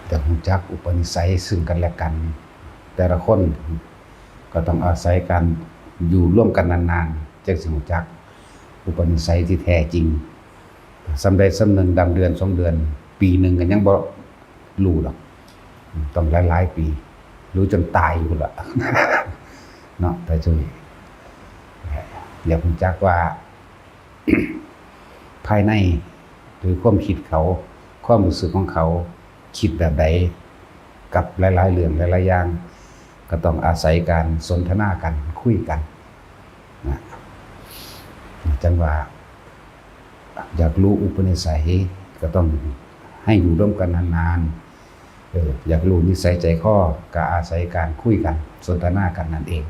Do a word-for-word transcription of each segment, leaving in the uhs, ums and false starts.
จะรู้จักอุปนิสัยซึ่งกันและกัน แต่ละคนก็ต้องอาศัยการอยู่ร่วมกันนานๆ จึงสิรู้จักอุปนิสัยที่แท้จริง ส่ำใดส่ำหนึ่ง ดำเดือนสองเดือน ปีหนึ่งก็ยังบ่รู้ดอก ต้องหลายๆ ปี รู้จนตายอยู่ละ เนาะ แต่ช่วยอยากรู้จักว่า ภายใน หรือความคิดเขา ความรู้สึกของเขา คิดแบบใด กับหลายๆ เรื่องหลายๆ อย่าง ก็ต้องอาศัยการสนทนากัน คุยกัน นะ จังว่า อยากรู้อุปนิสัย ก็ต้องให้อยู่ร่วมกันนานๆ เออ อยากรู้นิสัยใจคอ ก็อาศัยการคุยกัน สนทนากันนั่นเอง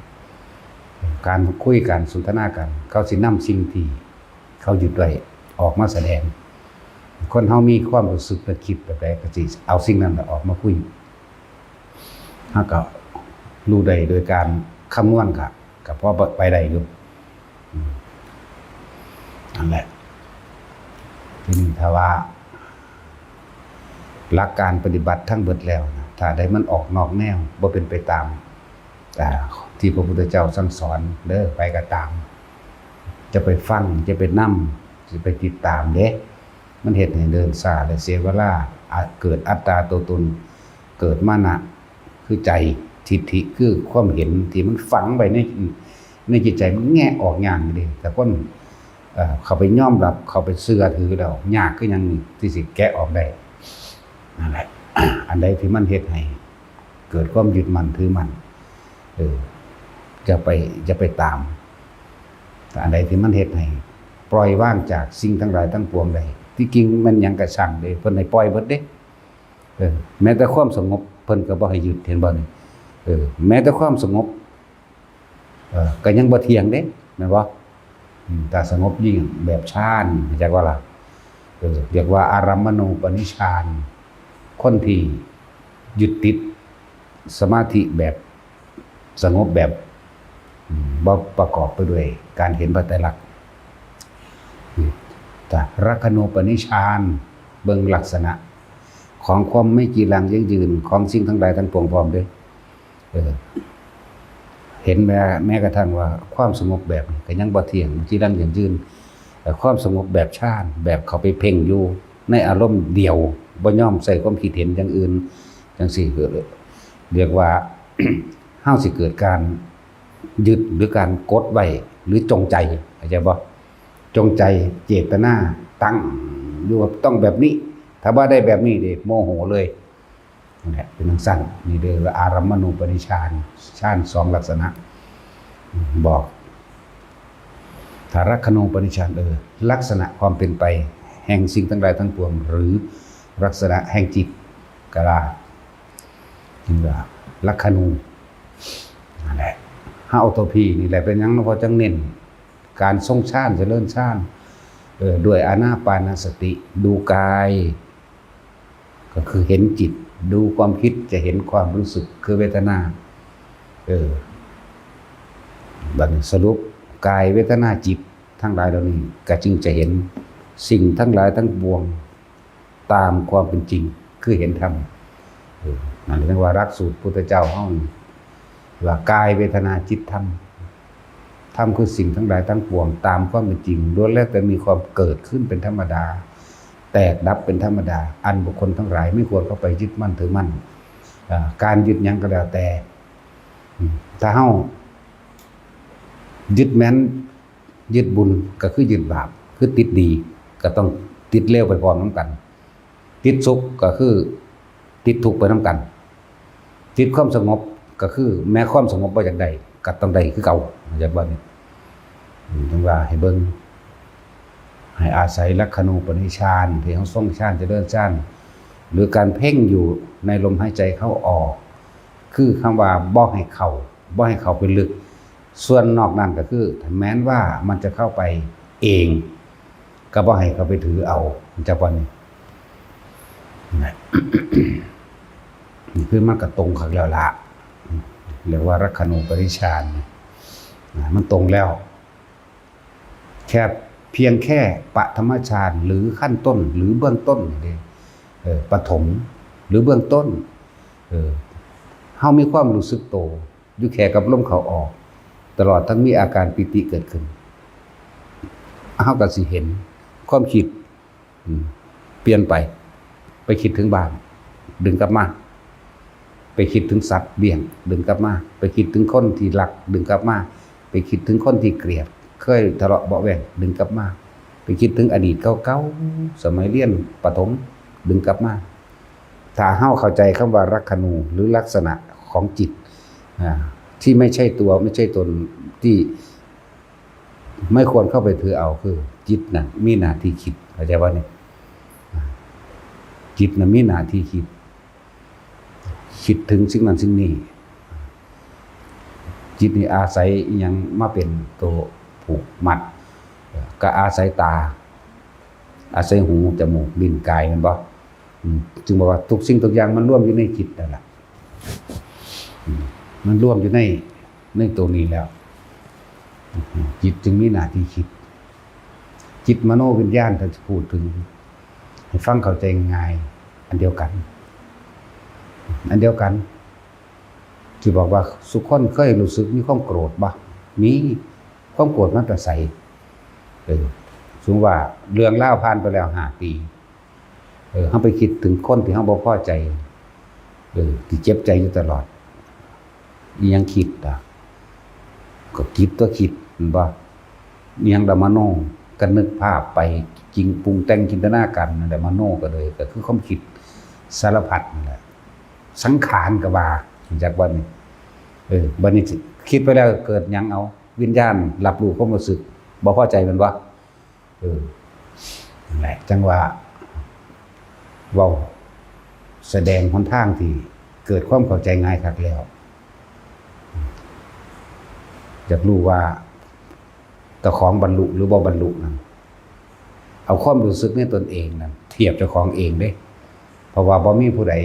การคุยกัน สนทนากัน เขาสินำสิ่งที่เขายึดไว้ออกมาแสดง คนเฮามีความรู้สึกและคิดแบบใด ก็สิเอาสิ่งนั้นน่ะออกมาคุย เฮาก็รู้ได้โดยการคำนวณ ก็ ก็พอไปได้อยู่ อืม นั่นแหละ ทีนี้ถ้าว่า หลักการปฏิบัติทั้งเบิดแล้วนะ ถ้าใดมันออกนอกแนว บ่เป็นไปตาม อ่า ที่พระพุทธเจ้าสั่งสอนเด้อ ไปก็ตาม จะไปฟัง จะไปนำ จะไปติดตามเด้ มันเฮ็ดให้เนิ่นช้าและเสียเวลา อ่ะ เกิดอัตตาตัวตน เกิดมานะ คือใจ ทิฏฐิ คือความเห็นที่มันฝังไว้ใน ในจิตใจ มันแงะออกยากอยู่เด้ แต่คน เอ่อ เข้าไปยอมรับ เข้าไปเชื่อถือแล้ว ยากคือหยังที่สิแกะออกได้ นั่นแหละ อันใดที่มันเฮ็ดให้เกิดความยึดมั่นถือมั่น เออ อย่าไป อย่าไปตาม แต่อันใดที่มันเฮ็ดให้ปล่อยวางจากสิ่งทั้งหลายทั้งปวงได้ ที่จริงมันหยังกะช่างเด้ เพิ่นให้ปล่อยเบิดเด้ เออ แม้แต่ความสงบเพิ่นก็บ่ให้ยึด เห็นบ่นี่ เออ แม้แต่ความสงบ เออ ก็ยังบ่เที่ยงเด้ แม่นบ่ อืม ถ้าสงบยิ่งแบบฌาน รู้จักบ่ล่ะ เออ เรียกว่าอารัมมณูปนิชฌาน คนที่ยึดติดสมาธิแบบสงบแบบ อืม บ่ประกอบไปด้วยการเห็นพระไตรลักษณ์ อืม ถ้าลักขณูปนิชฌาน เบิ่งลักษณะของความไม่จีรังยั่งยืนของสิ่งทั้งหลายทั้งปวงพร้อมเด้ เออ เห็นแม้ แม้กระทั่งว่าความสงบแบบนี้ก็ยังบ่เที่ยง จีรังยั่งยืน แต่ความสงบแบบฌาน แบบเข้าไปเพ่งอยู่ในอารมณ์เดียว บ่ยอมใส่ความคิดเห็นอย่างอื่น จังซี่ เออ เรียกว่า เฮาสิเกิดการยึดหรือการกดไว้ หรือจงใจ เข้าใจบ่ จงใจ เจตนา ตั้งอยู่ว่าต้องแบบนี้ ถ้าบ่ได้แบบนี้เด้ โมโหเลย นั่นแหละ เป็นจั่งซั้น นี่เรียกว่าอารัมมณูปนิชฌาน ฌานสองลักษณะ บอก ถ้าลักขณูปนิชฌาน เออ ลักษณะความเป็นไปแห่งสิ่งทั้งหลายทั้งปวง หรือลักษณะแห่งจิตก็ได้ นี่ว่าลักขณู นั่นแหละ เฮาเอาตัวพีนี่แหละ เป็นหยังหลวงพ่อจั่งเน้น การทรงฌาน เจริญฌาน เออ ด้วยอานาปานสติ ดูกาย ก็คือเห็นจิต ดูความคิด จะเห็นความรู้สึก คือเวทนา เออ บัดนี้สรุป กาย เวทนา จิต ทั้งหลายเหล่านี้ ก็จึงจะเห็นสิ่งทั้งหลายทั้งปวง ตามความเป็นจริง คือเห็นธรรม เออ นั่นเรียกว่าหลักสูตรพุทธเจ้าเฮานี่ ว่ากาย เวทนา จิต ธรรม ธรรมคือสิ่งทั้งหลายทั้งปวง ตามความเป็นจริง ล้วนแล้วแต่มีความเกิดขึ้นเป็นธรรมดา แตกดับเป็นธรรมดา อันบุคคลทั้งหลายไม่ควรเข้าไปยึดมั่นถือมั่น อ่า การยึดหยังก็แล้วแต่ อืม ถ้าเฮายึดแม่น ยึดบุญก็คือยึดบาป คือติดดี ก็ต้องติดเลวไปพร้อมนำกัน ติดสุขก็คือติดทุกข์ไปนำกัน ติดความสงบก็คือแม้ความสงบบ่อยากได้ ก็ต้องได้คือเก่า เข้าใจบ่นี่ อืม จั่งว่าให้เบิ่ง ให้อาศัยลักขณูปนิชฌาน ที่เฮาทรงฌาน เจริญฌาน หรือการเพ่งอยู่ในลมหายใจเข้าออก คือคำว่าบ่ให้เข้า บ่ให้เข้าไปลึก ส่วนนอกนั้นก็คือ แม้นว่ามันจะเข้าไปเอง ก็บ่ให้เข้าไปถือเอา จั่งว่านี่ นะ นี่คือมันก็ตรงคักแล้วล่ะ เรียกว่าลักขณูปนิชฌาน นะ มันตรงแล้ว แค่ เพียงแค่ปฐมฌาน หรือขั้นต้น หรือเบื้องต้นนี่เด้ เออ ปฐม หรือเบื้องต้น เออ เฮามีความรู้สึกโต อยู่แค่กับลมเข้าออก ตลอดทั้งมีอาการปีติเกิดขึ้น เฮาก็สิเห็นความคิด อืม เปลี่ยนไป ไปคิดถึงบ้าน ดึงกลับมา ไปคิดถึงสัตว์เลี้ยง ดึงกลับมา ไปคิดถึงคนที่รัก ดึงกลับมา ไปคิดถึงคนที่เกลียด เคยทะเลาะเบาะแว้ง ดึงกลับมา ไปคิดถึงอดีตเก่าๆ สมัยเรียนประถม ดึงกลับมา ถ้าเฮาเข้าใจคำว่าลักขณู หรือลักษณะของจิต อ่า ที่ไม่ใช่ตัว ไม่ใช่ตน ที่ไม่ควรเข้าไปถือเอา คือจิตน่ะมีหน้าที่คิด เข้าใจบ่นี่ อ่า จิตน่ะมีหน้าที่คิด คิดถึงสิ่งนั้นสิ่งนี้ จิตนี่อาศัยอิหยังมาเป็นตัวผูกมัด ก็อาศัยตา อาศัยหู จมูก ลิ้น กาย แม่นบ่ อืม จึงบอกว่าทุกสิ่งทุกอย่างมันรวมอยู่ในจิตนั่นแหละ อืม มันรวมอยู่ใน ในตัวนี้แล้ว จิตจึงมีหน้าที่คิด จิตมโนวิญญาณ ถ้าจะพูดถึง ให้ฟังเข้าใจง่าย อันเดียวกัน อันเดียวกัน ที่บอกว่าสุคนเคยรู้สึกมีความโกรธบ่ มี ความโกรธมันก็ใส เออ สมมุติว่าเรื่องราวผ่านไปแล้วห้าปี เออ เฮาไปคิดถึงคนที่เฮาบ่พอใจ เออ ที่เจ็บใจอยู่ตลอด อิหยังคิดอ่ะ ก็คิดตัวคิด แม่นบ่ อิหยังละมโน ก็นึกภาพไป จิงปรุงแต่งจินตนาการนั่นแหละ มโนก็เลย ก็คือความคิดสารพัดนั่นแหละ สังขารก็ว่า รู้จักบ่นี่ เออ บัดนี้คิดไปแล้วเกิดหยังเอา วิญญาณรับรู้ความรู้สึก บ่พอใจแม่นบ่ เออ นั่นแหละ จั่งว่า เว้า แสดงหนทางที่เกิดความเข้าใจง่ายคักแล้ว อยากรู้ว่าเจ้าของบรรลุหรือบ่บรรลุนั่น เอาความรู้สึกในตนเองนั่นเทียบเจ้าของเองเด้ เพราะว่าบ่มีผู้ใด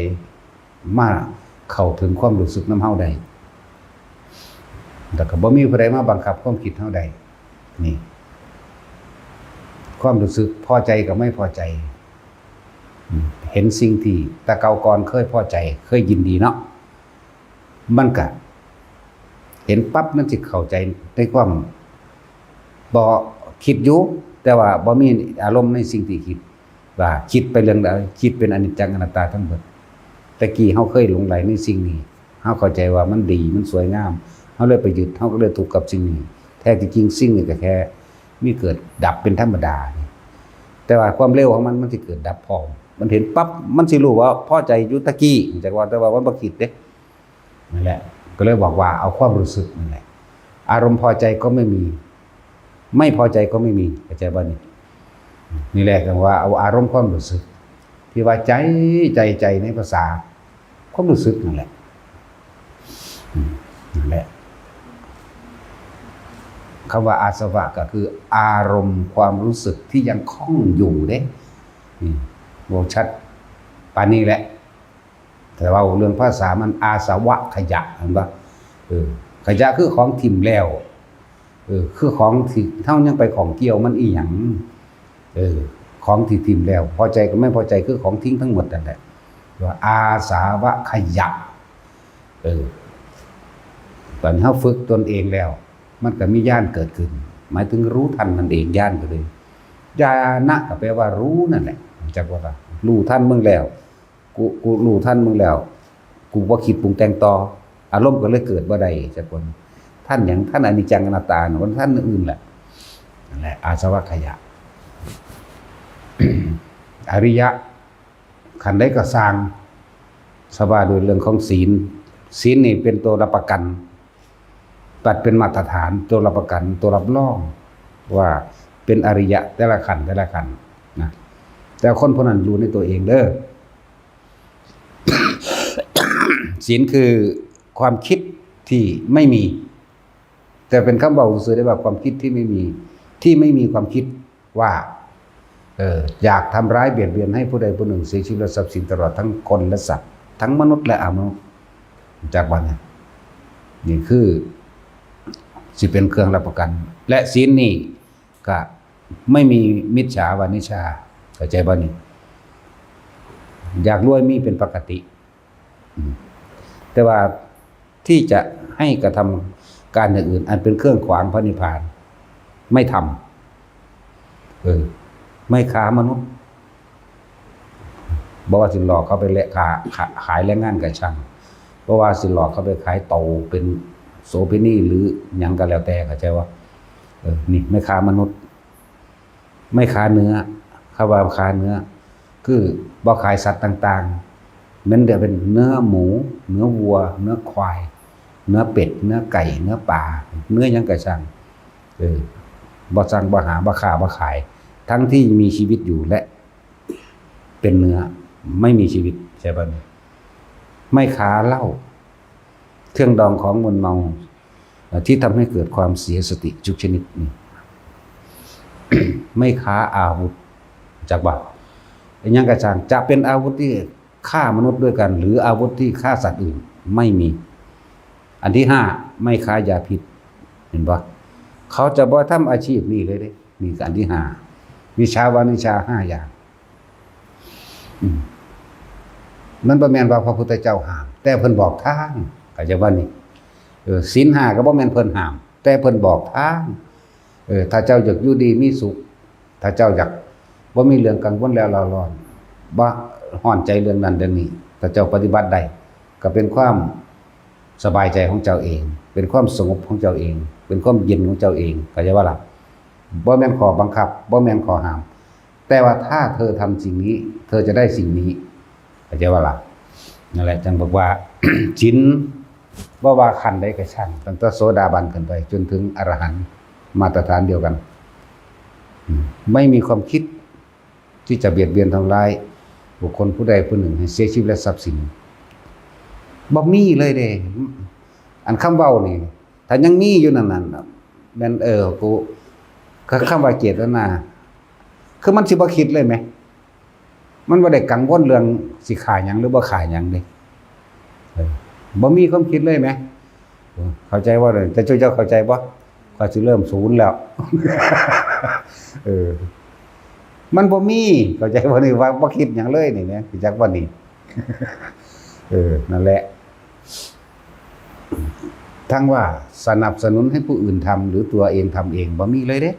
มาเข้าถึงความรู้สึกนำเฮาได้ แล้วก็บ่มีผู้ใดมาบังคับความคิดเฮาได้ นี่ ความรู้สึกพอใจกับไม่พอใจ อืม เห็นสิ่งที่แต่เก่าก่อนเคยพอใจ เคยยินดีเนาะ มันก็เห็นปั๊บมันสิเข้าใจในความ บ่คิดอยู่ แต่ว่าบ่มีอารมณ์ในสิ่งที่คิด ว่าคิดไปเรื่องใด คิดเป็นอนิจจังอนัตตาทั้งหมด แต่กี้เฮาเคยหลงใหลในสิ่งนี้ เฮาเข้าใจว่ามันดี มันสวยงาม เฮาเลยไปยึด เฮาก็เลยทุกข์กับสิ่งนี้ แท้ที่จริงสิ่งนี้ก็แค่มีเกิดดับเป็นธรรมดา แต่ว่าความเร็วของมัน มันสิเกิดดับพร้อม มันเห็นปั๊บ มันสิรู้ว่าพอใจอยู่ตะกี้ จักว่า แต่ว่ามันบ่คิดเด้ นั่นแหละ ก็เลยบอกว่าเอาความรู้สึกนั่นแหละ อารมณ์พอใจก็ไม่มี ไม่พอใจก็ไม่มี เข้าใจบ่นี่ นี่แหละ ก็ว่าเอาอารมณ์ความรู้สึก ที่ว่าใจ ใจ ใจในภาษา ความรู้สึกนั่นแหละ อืม นั่นแหละ คำว่าอาสวะก็คืออารมณ์ความรู้สึกที่ยังคล้องอยู่เด้ อืม บอกชัดปานนี้แหละ แต่ว่าเรื่องภาษามันอาสวะขยะ เห็นปะ เออ ขยะคือของถิ่มแล้ว เออ คือของที่เฮายังไปข้องเกี่ยวมันอีหยัง เออ ของที่ถิ่มแล้ว พอใจกับไม่พอใจคือของทิ้งทั้งหมดนั่นแหละ ว่าอาสวะขยะ เออ ตอนนี้เฮาฝึกตนเองแล้ว มันก็มีญาณเกิดขึ้น หมายถึงรู้ทันมันเอง ญาณก็เลย ญาณะก็แปลว่ารู้นั่นแหละ จักว่า รู้ทันมึงแล้ว กู กูรู้ทันมึงแล้ว กูบ่คิดปรุงแต่งต่อ อารมณ์ก็เลยเกิดบ่ได้ จักคน ทันหยัง ทันอนิจจังอนัตตาน่ะ มันทันอื่นแหละ นั่นแหละ อาสวะขยะ อริยะ ขั้นใดก็ซ่าง สภาพโดยเรื่องของศีล ศีลนี่เป็นตัวรับประกัน ตัดเป็นมาตรฐาน ตัวรับประกัน ตัวรับรอง ว่าเป็นอริยะแต่ละขั้น แต่ละขั้นนะ แต่คนผู้นั้นรู้ในตัวเองเด้อ ศีลคือความคิดที่ไม่มี แต่เป็นคำเว้าซื่อได้ว่าความคิดที่ไม่มี ที่ไม่มีความคิดว่า เออ อยากทำร้ายเบียดเบียนให้ผู้ใดผู้หนึ่งเสียชีวิตและทรัพย์สินตลอดทั้งคนและสัตว์ ทั้งมนุษย์และอมนุษย์ จักว่าไง นี่คือ สิเป็นเครื่องรับประกัน และศีลนี่ก็ไม่มีมิจฉาวานิชา เข้าใจบ่นี่ อยากรวยมีเป็นปกติ อืม แต่ว่าที่จะให้กระทำการอย่างอื่นอันเป็นเครื่องขวางพระนิพพาน ไม่ทำ เออ ไม่ค้ามนุษย์ บ่ว่าสิหลอกเขาไปแลก ขา- ขา- ขายแรงงานก็ช่าง บ่ว่าสิหลอกเขาไปขายโตเป็นโสเภณีหรือหยังก็แล้วแต่ เข้าใจว่า เออ นี่ไม่ค้ามนุษย์ ไม่ค้าเนื้อ คำว่าค้าเนื้อ คือบ่ขายสัตว์ต่างๆ แม้นแต่เป็นเนื้อหมู เนื้อวัว เนื้อควาย เนื้อเป็ด เนื้อไก่ เนื้อปลา เนื้อหยังก็ช่าง เออ บ่สั่ง บ่หา บ่ค้า บ่ขาย ทั้งที่มีชีวิตอยู่และเป็นเนื้อ ไม่มีชีวิต ใช่ปะเนี่ย ไม่ค้าเหล้า เครื่องดองของมึนเมา เอ่อ ที่ทำให้เกิดความเสียสติทุกชนิดนี่ ไม่ค้าอาวุธ จักบ่า อิหยังก็ช่าง จะเป็นอาวุธที่ฆ่ามนุษย์ด้วยกัน หรืออาวุธที่ฆ่าสัตว์อื่น ไม่มี อันที่ห้า ไม่ค้ายาพิษ เห็นปะ เขาจะบ่ทำอาชีพนี้เลยเด้ นี่ก็อันที่ห้า วิชาวานิชาห้าอย่าง อืม มันบ่แม่นว่าพระพุทธเจ้าห้าม แต่เพิ่นบอกทาง เข้าใจบ่นี่ เออ ศีลห้าก็บ่แม่นเพิ่นห้าม แต่เพิ่นบอกทาง เออ ถ้าเจ้าอยากอยู่ดีมีสุข ถ้าเจ้าอยากบ่มีเรื่องกังวลแล้วเร่าร้อน บ่ฮ้อนใจเรื่องนั้นเรื่องนี้ ถ้าเจ้าปฏิบัติได้ ก็เป็นความสบายใจของเจ้าเอง เป็นความสงบของเจ้าเอง เป็นความเย็นของเจ้าเอง เข้าใจบ่ล่ะ บ่แม่นข้อบังคับ บ่แม่นข้อห้าม แต่ว่าถ้าเธอทำสิ่งนี้ เธอจะได้สิ่งนี้ เข้าใจบ่ล่ะ นั่นแหละ จั่งบอกว่า ศีล บ่ว่าขั้นใดก็ช่าง ตั้งแต่โสดาบันขึ้นไป จนถึงอรหันต์ มาตรฐานเดียวกัน อืม ไม่มีความคิดที่จะเบียดเบียนทำร้ายบุคคลผู้ใดผู้หนึ่งให้เสียชีวิตและทรัพย์สิน บ่มีเลยเด้ อันคำเว้านี่ ถ้ายังมีอยู่นั่นน่ะ แม่น เออ กู คำว่าเจตนา คือมันสิบ่คิดเลยแหม มันบ่ได้กังวลเรื่องสิฆ่าหยังหรือบ่ฆ่าหยังเด้ เออ บ่มีความคิดเลยแหม เข้าใจบ่เนี่ย แต่เจ้า เจ้าเข้าใจบ่ ข้อยสิเริ่มศูนย์แล้ว เออ มันบ่มี เข้าใจบ่นี่ ว่าบ่คิดหยังเลยนี่แหม รู้จักบ่นี่ เออ นั่นแหละ ทั้งว่าสนับสนุนให้ผู้อื่นทำหรือตัวเองทำเอง บ่มีเลยเด้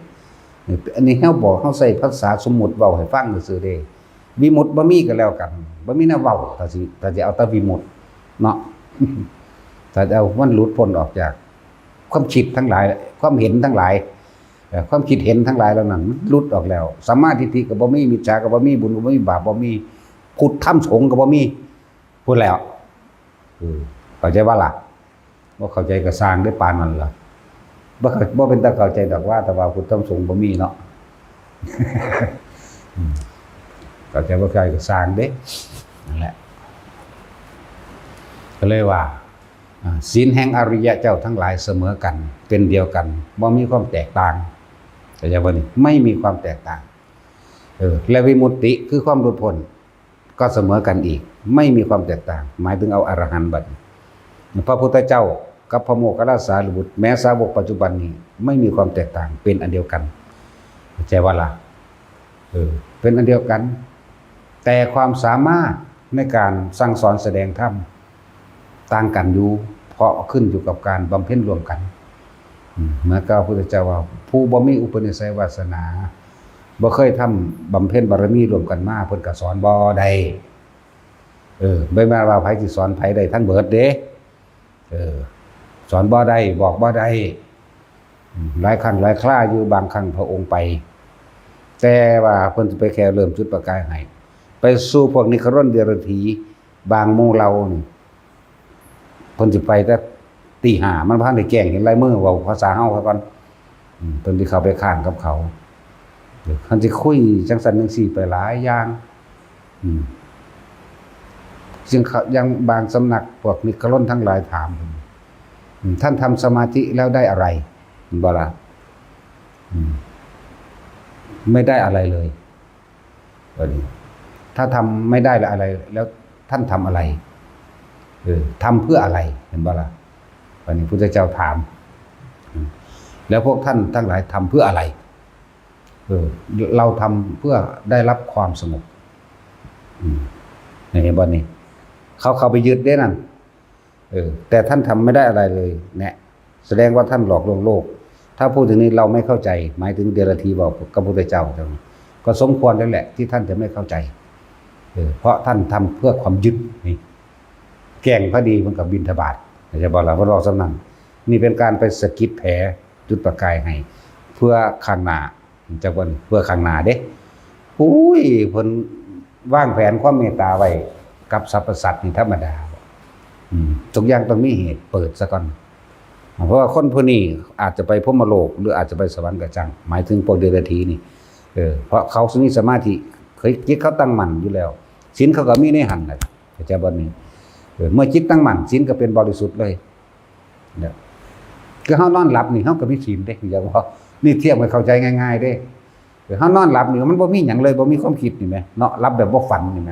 อันนี้เฮาบอก เฮาใช้ภาษาสมมุติเว้าให้ฟังซื่อๆเด้ วิมุตติบ่มีก็แล้วกัน บ่มีแนวเว้า ถ้าสิ ถ้าสิเอาแต่วิมุตติเนาะ ถ้าจะเอามันหลุดพ้นออกจากความคิดทั้งหลาย ความเห็นทั้งหลาย เอ่อ ความคิดเห็นทั้งหลายเหล่านั้น มันหลุดออกแล้ว สัมมาทิฏฐิก็บ่มี มิจฉาก็บ่มี บุญก็บ่มี บาปบ่มี พุทธธรรมสงฆ์ก็บ่มี พู้นแล้ว เออ เข้าใจบ่ล่ะ บ่เข้าใจก็ซ่างเด้อ ปานนั้นล่ะ บ่เข้า- บ่เป็นตาเข้าใจดอกว่า แต่ว่าพุทธธรรมสงฆ์บ่มีเนาะ อืม เข้าใจบ่เข้าใจก็ซ่างเด้ นั่นแหละ ก็เลยว่า อ่า ศีลแห่งอริยะเจ้าทั้งหลายเสมอกัน เป็นเดียวกัน บ่มีความแตกต่าง เข้าใจบ่นี่ ไม่มีความแตกต่าง เออ และวิมุตติคือความหลุดพ้น ก็เสมอกันอีก ไม่มีความแตกต่าง หมายถึงเอาอรหันต์บัดนี้ พระพุทธเจ้ากับพระโมคคัลลาสารีบุตร แม้สาวกปัจจุบันนี้ ไม่มีความแตกต่าง เป็นอันเดียวกัน เข้าใจบ่ล่ะ เออ เป็นอันเดียวกัน แต่ความสามารถในการสั่งสอนแสดงธรรม ต่างกันอยู่ เพราะขึ้นอยู่กับการบำเพ็ญร่วมกัน อืม เหมือนกับพระพุทธเจ้าว่า ผู้บ่มีอุปนิสัยวาสนา บ่เคยทำบำเพ็ญบารมีร่วมกันมา เพิ่นก็สอนบ่ได้ เออ บ่แม่นว่าไผสิสอนไผได้ทั้งเบิดเด้ เออ สอนบ่ได้ บอกบ่ได้ อืม หลายครั้งหลายคราอยู่ บางครั้งพระองค์ไป แต่ว่าเพิ่นสิไปแค่เริ่มจุดประกายให้ ไปสู่พวกนิครนเดรถี บางหมู่เหล่านี่ เพิ่นสิไปแต่ตีห้า มันบ่ทันได้แจ้งเห็นลายมือ เว้าภาษาเฮาซะก่อน อืม เพิ่นสิเข้าไปค้างกับเขา เพิ่นสิคุยจังซั่นจังซี่ไปหลายอย่าง อืม ซึ่งเขา- อย่างบางสำนักพวกนิครนทั้งหลายถาม อืม ท่านทำสมาธิแล้วได้อะไร เห็นบ่ล่ะ อืม ไม่ได้อะไรเลย บัดนี้ ถ้าทำไม่ได้อะไร แล้วท่านทำอะไร เออ ทำเพื่ออะไร เห็นบ่ล่ะ บัดนี้พุทธเจ้าถาม อืม แล้วพวกท่านทั้งหลายทำเพื่ออะไร เออ เราทำเพื่อได้รับความสงบ อืม เห็นบ่นี่ เขาเข้าไปยึดเด้นั่น เออ แต่ท่านทำไม่ได้อะไรเลย เนี่ย แสดงว่าท่านหลอกลวงโลก ถ้าพูดถึงนี้เราไม่เข้าใจ หมายถึงเดรัจฉีบอกกับพระพุทธเจ้า ก็สมควรแล้วแหละที่ท่านจะไม่เข้าใจ เออ เพราะท่านทำเพื่อความยึดนี่ แกงพอดีมันกับบิณฑบาต เข้าใจบ่ล่ะ เพิ่นเว้าส่ำนั้น นี่เป็นการไปสะกิดแผลจุดประกายให้ เพื่อข้างหน้า จักวันเพื่อข้างหน้าเด้ อุ้ย เพิ่นวางแผนความเมตตาไว้กับสรรพสัตว์นี่ธรรมดาบ่ อืม ทุกอย่างต้องมีเหตุเปิดซะก่อน เพราะว่าคนผู้นี้อาจจะไปพรหมโลก หรืออาจจะไปสวรรค์ก็ช่าง หมายถึงพวกเดรัจฉีนี่ เออ เพราะเขามีสมาธิ เคย จิตเขาตั้งมั่นอยู่แล้ว ศีลเขาก็มีในหั่นแหละ เข้าใจบ่นี่ เออ เมื่อจิตตั้งมั่น ศีลก็เป็นบริสุทธิ์เลย เนี่ย คือเฮานอนหลับนี่ เฮาก็มีศีลเด้ อยากว่า นี่เทียบให้เข้าใจง่ายๆเด้ เออ เฮานอนหลับนี่ มันบ่มีหยังเลย บ่มีความคิดนี่แหม เนาะ หลับแบบบ่ฝันนี่แหม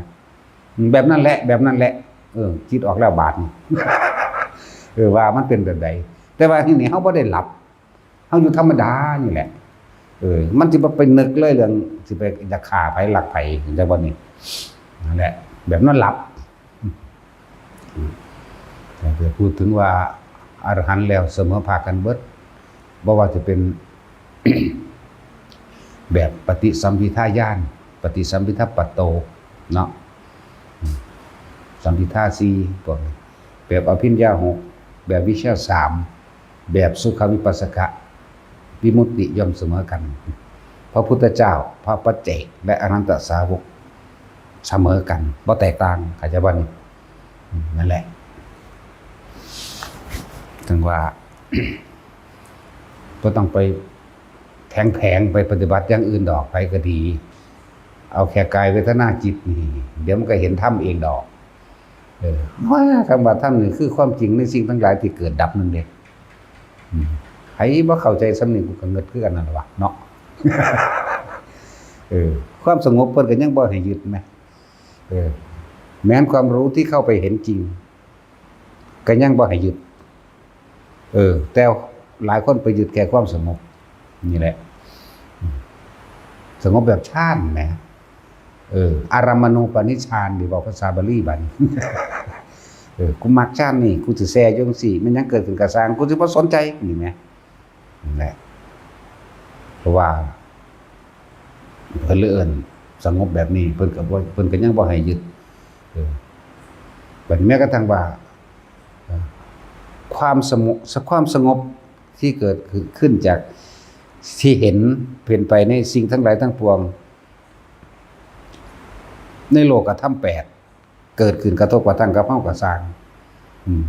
แบบนั้นแหละ แบบนั้นแหละ เออ คิดออกแล้วบาดนี่ เออ ว่ามันเป็นแบบใด แต่ว่าทีนี้เฮาบ่ได้หลับ เฮาอยู่ธรรมดานี่แหละ เออ มันสิบ่ไปนึกเลยเรื่องสิไปอยากฆ่าไผลักไผ จังว่านี่ นั่นแหละ แบบนอนหลับ แต่พูดถึงว่าอรหันต์แล้วเสมอภาคกันเบิด บ่ว่าจะเป็น แบบปฏิสัมภิทาญาณ ปฏิสัมภิทาปัตโต เนาะ สัมภิทาสี่ พวกนี้ แบบอภิญญาหก แบบวิชชาสาม แบบสุขวิปัสสกะ วิมุตติย่อมเสมอกัน พระพุทธเจ้า พระปัจเจก และอรหันตสาวก เสมอกัน บ่แตกต่าง เข้าใจบ่นี่ นั่นแหละ ถึงว่า บ่ต้องไปแผลงๆ ไปปฏิบัติอย่างอื่นดอก ไผก็ดี เอาแค่กายเวทนาจิตนี่ เดี๋ยวมันก็เห็นธรรมเองดอก เออ ว่าธรรมะธรรมนี่คือความจริงในสิ่งทั้งหลายที่เกิดดับนั่นเด้ อืม ไผบ่เข้าใจส่ำนี้ กูก็เงิดคือกันนั่นล่ะวะ เนาะ เออ ความสงบเพิ่นก็ยังบ่ให้ยึดแหม เออ แม้นความรู้ที่เข้าไปเห็นจริง ก็ยังบ่ให้ยึด เออ แต่หลายคนไปยึดแค่ความสงบ นี่แหละ อืม สงบแบบฌานแหม เออ อารามมณูปนิชฌาน นี่เว้าภาษาบาลีบัดนี้ เออ กูมักฌานนี่ กูสิแช่อยู่จั่งซี้ แม่นหยังเกิดขึ้นก็ซ่าง กูสิบ่สนใจ นี่แหม นั่นแหละ เพราะว่า เพิ่นเลยเอิ้นสงบแบบนี้ เพิ่นก็บ่ เพิ่นก็ยังบ่ให้ยึด เออ บัดนี้แม้กระทั่งว่า เอ่อ ความสงบ ความสงบที่เกิดขึ้นจากที่เห็นเป็นไปในสิ่งทั้งหลายทั้งปวง ในโลกธรรมแปด เกิดขึ้นกระทบกระทั่งกับเฮาก็ซ่าง อืม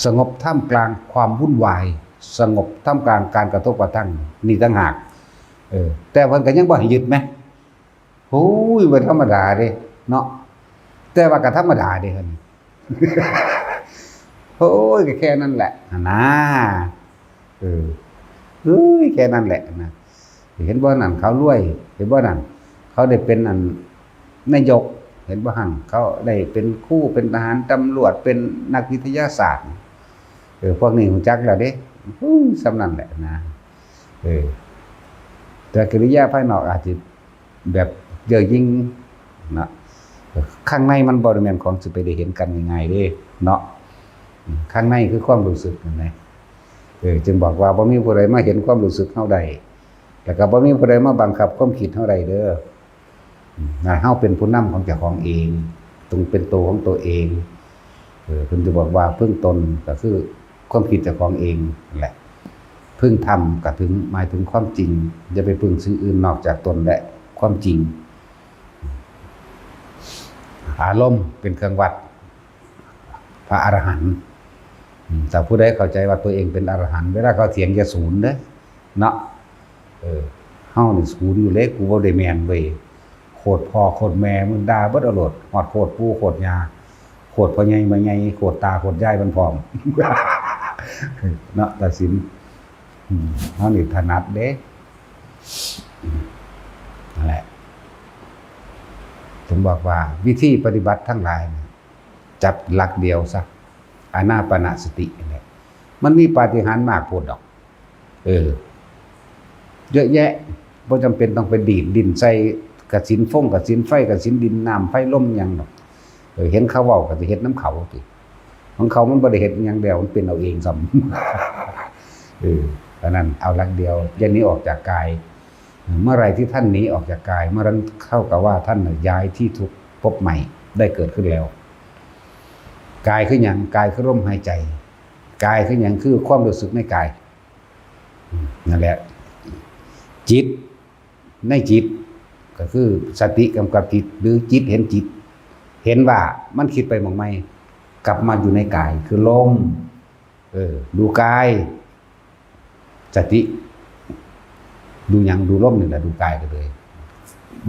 สงบท่ามกลางความวุ่นวาย สงบท่ามกลางการกระทบกระทั่ง นี่ต่างหาก เออ แต่เพิ่นก็ยังบ่ให้ยึดแหม โอ้ย บ่ธรรมดาเด้ เนาะ แต่ว่าก็ธรรมดาเด้ เพิ่น โอ้ย ก็แค่นั้นแหละ หั่นนะ เออ เอ้ย แค่นั้นแหละนะ เห็นบ่นั่น เขารวย เห็นบ่นั่น เขาได้เป็นอันนายก เห็นบ่หั่น เขาได้เป็นครู เป็นทหาร ตำรวจ เป็นนักวิทยาศาสตร์ เออ พวกนี้รู้จักแล้วเด้ อู้ ส่ำนั้นแหละนะ เออ แต่กิริยาภายนอกอาจจะแบบเย่อหยิ่งนะ ข้างในมันบ่ได้แม่นของสิไปได้เห็นกันง่ายๆเด้ เนาะ อืม ข้างในคือความรู้สึกนั่นแหละ เออ จึงบอกว่าบ่มีผู้ใดมาเห็นความรู้สึกเฮาได้ แล้วก็บ่มีผู้ใดมาบังคับความคิดเฮาได้เด้อ อืม นะ เฮาเป็นผู้นำของเจ้าของเอง ต้องเป็นตัวของตัวเอง เออ เพิ่นจะบอกว่าพึ่งตนก็คือความคิดเจ้าของเองนั่นแหละ พึ่งธรรมก็ถึง หมายถึงความจริง อย่าไปพึ่งสิ่งอื่นนอกจากตนและความจริง อารมณ์เป็นเครื่องวัด พระอรหันต์ อืม แต่ผู้ใดเข้าใจว่าตัวเองเป็นอรหันต์ เวลาเขาเถียงอย่าสูนเด้อ เนาะ เออ เฮานี่สูนอยู่เลย กูบ่ได้แม่นเว้ย โคตรพ่อโคตรแม่มึงด่าเบิดเอาโลด ฮอดโคตรปู่โคตรย่า โคตรพ่อใหญ่แม่ใหญ่ โคตรตาโคตรยายมันพร้อม เนาะ ตัดสิน อืม เฮานี่ถนัดเด้ อืม นั่นแหละ ถึงบอกว่าวิธีปฏิบัติทั้งหลายเนี่ย จับหลักเดียวซะ อานาปานสตินี่แหละ มันมีปาฏิหาริย์มากโพดดอก เออ เยอะแยะ บ่จำเป็นต้องไปดีดดิ้นใส่ กสิณฟง กสิณไฟ กสิณดินน้ำไฟลมหยังดอก เออ เห็นเขาเว้าก็สิเฮ็ดนำเขาติ ของเขามันบ่ได้เฮ็ดหยังแล้ว มันเป็นเอาเองซ้ำ เออ อันนั้นเอาหลักเดียว อย่าหนีออกจากกาย เมื่อไหร่ที่ท่านหนีออกจากกาย เมื่อนั้นเท่ากับว่าท่านน่ะย้ายที่ทุกข์ ภพใหม่ได้เกิดขึ้นแล้ว กายคือหยัง กายคือลมหายใจ กายคือหยัง คือความรู้สึกในกาย อืม นั่นแหละ จิต ในจิต ก็คือสติกำกับจิต หรือจิตเห็นจิต เห็นว่ามันคิดไปหม่องใหม่ กลับมาอยู่ในกาย คือลม เออ ดูกาย สติ ดูหยัง ดูลมนี่แหละ ดูกายก็เลย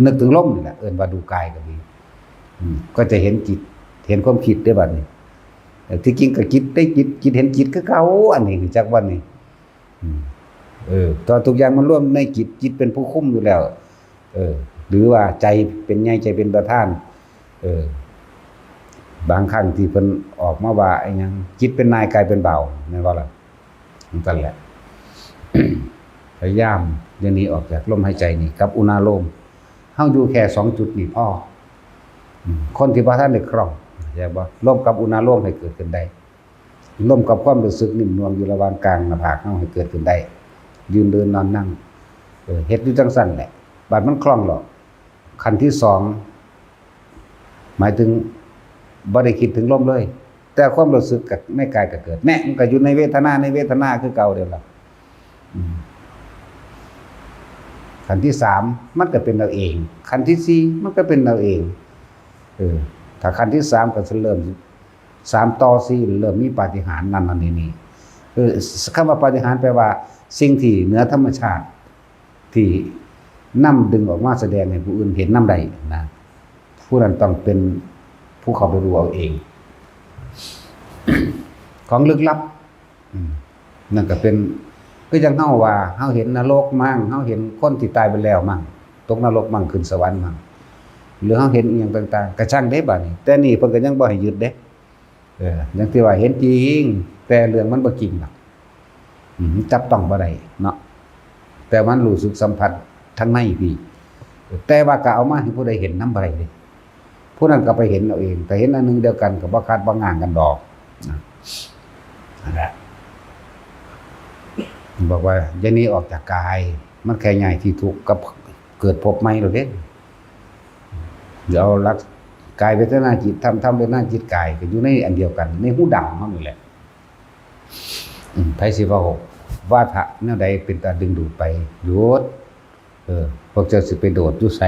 นึกถึงลมนี่แหละ เอิ้นว่าดูกายก็ดี อืม ก็จะเห็นจิต เห็นความคิดได้บัดนี้ แต่ที่จริงก็จิตได้จิต จิตเห็นจิตคือเก่า อันนี้จักวันนี้ อืม เออ ตอนทุกอย่างมันรวมในจิต จิตเป็นผู้คุมอยู่แล้ว เออ หรือว่าใจเป็นใหญ่ ใจเป็นประธาน เออ บางครั้งที่เพิ่นออกมาว่าไอ้หยัง จิตเป็นนาย กายเป็นบ่าว แม่นบ่ล่ะ? นั่นแหละ พยายามอย่าหนีออกจากลมหายใจนี่กับอุณาโลม เฮาอยู่แค่สองจุดนี่พอ อืม คนที่บ่ทันได้คล่อง เข้าใจบ่? ลมกับอุณาโลมให้เกิดขึ้นได้ ลมกับความรู้สึกนิ่มนวลอยู่ระหว่างกลางหน้าผากเฮาให้เกิดขึ้นได้ ยืนเดินนอนนั่ง เออ เฮ็ดอยู่จั่งซั้นแหละ บัดมันคล่องแล้ว ขั้นที่สอง หมายถึงบ่ได้คิดถึงลมเลย แต่ความรู้สึกกับในกายก็เกิด แน่ มันก็อยู่ในเวทนา ในเวทนาคือเก่าเด้ล่ะ อืม ขั้นที่สาม มันก็เป็นเอาเอง ขั้นที่สี่ มันก็เป็นเอาเอง เออ ถ้าขั้นที่สามก็สิเริ่ม สามต่อสี่ เริ่มมีปาฏิหาริย์นั่นนั่นนี่นี่ เออ คำว่าปาฏิหาริย์แปลว่าสิ่งที่เหนือธรรมชาติ ที่นำดึงออกมาแสดงให้ผู้อื่นเห็นนำได้นะ ผู้นั้นต้องเป็นผู้เข้าไปรู้เอาเอง ของลึกลับ อืม นั่นก็เป็น คือจั่งเฮาว่า เฮาเห็นนรกมั่ง เฮาเห็นคนที่ตายไปแล้วมั่ง ตกนรกมั่ง ขึ้นสวรรค์มั่ง หรือเฮาเห็นอีหยังต่างๆ ก็ช่างเด้บัดนี้ แต่นี่เพิ่นก็ยังบ่ให้ยึดเด้ เออ อย่างที่ว่าเห็นจริง แต่เรื่องมันบ่จริงหรอก อืม จับต้องบ่ได้เนาะ แต่มันรู้สึกสัมผัสทางในพี้ แต่ว่าก็เอามาให้ผู้ใดเห็นนำบ่ได้เด้ ผู้นั้นก็ไปเห็นเอาเอง แต่เห็นอันหนึ่งเดียวกันก็บ่ขัดบ่ง้างกันดอก นะ นั่นแหละ บอกว่าอย่าหนีออกจากกาย มันแค่ย้ายที่ทุกข์กับเกิดภพใหม่แล้วเด้ เดี๋ยวหลักกายเวทนาจิตธรรม ธรรมเวทนาจิตกาย ก็อยู่ในอันเดียวกัน ในฮูดังเฮานี่แหละ อืม ไผสิเว้าวาทะแนวใดเป็นตาดึงดูดไป หยุด เออ พวกเจ้าสิไปโดดอยู่ไส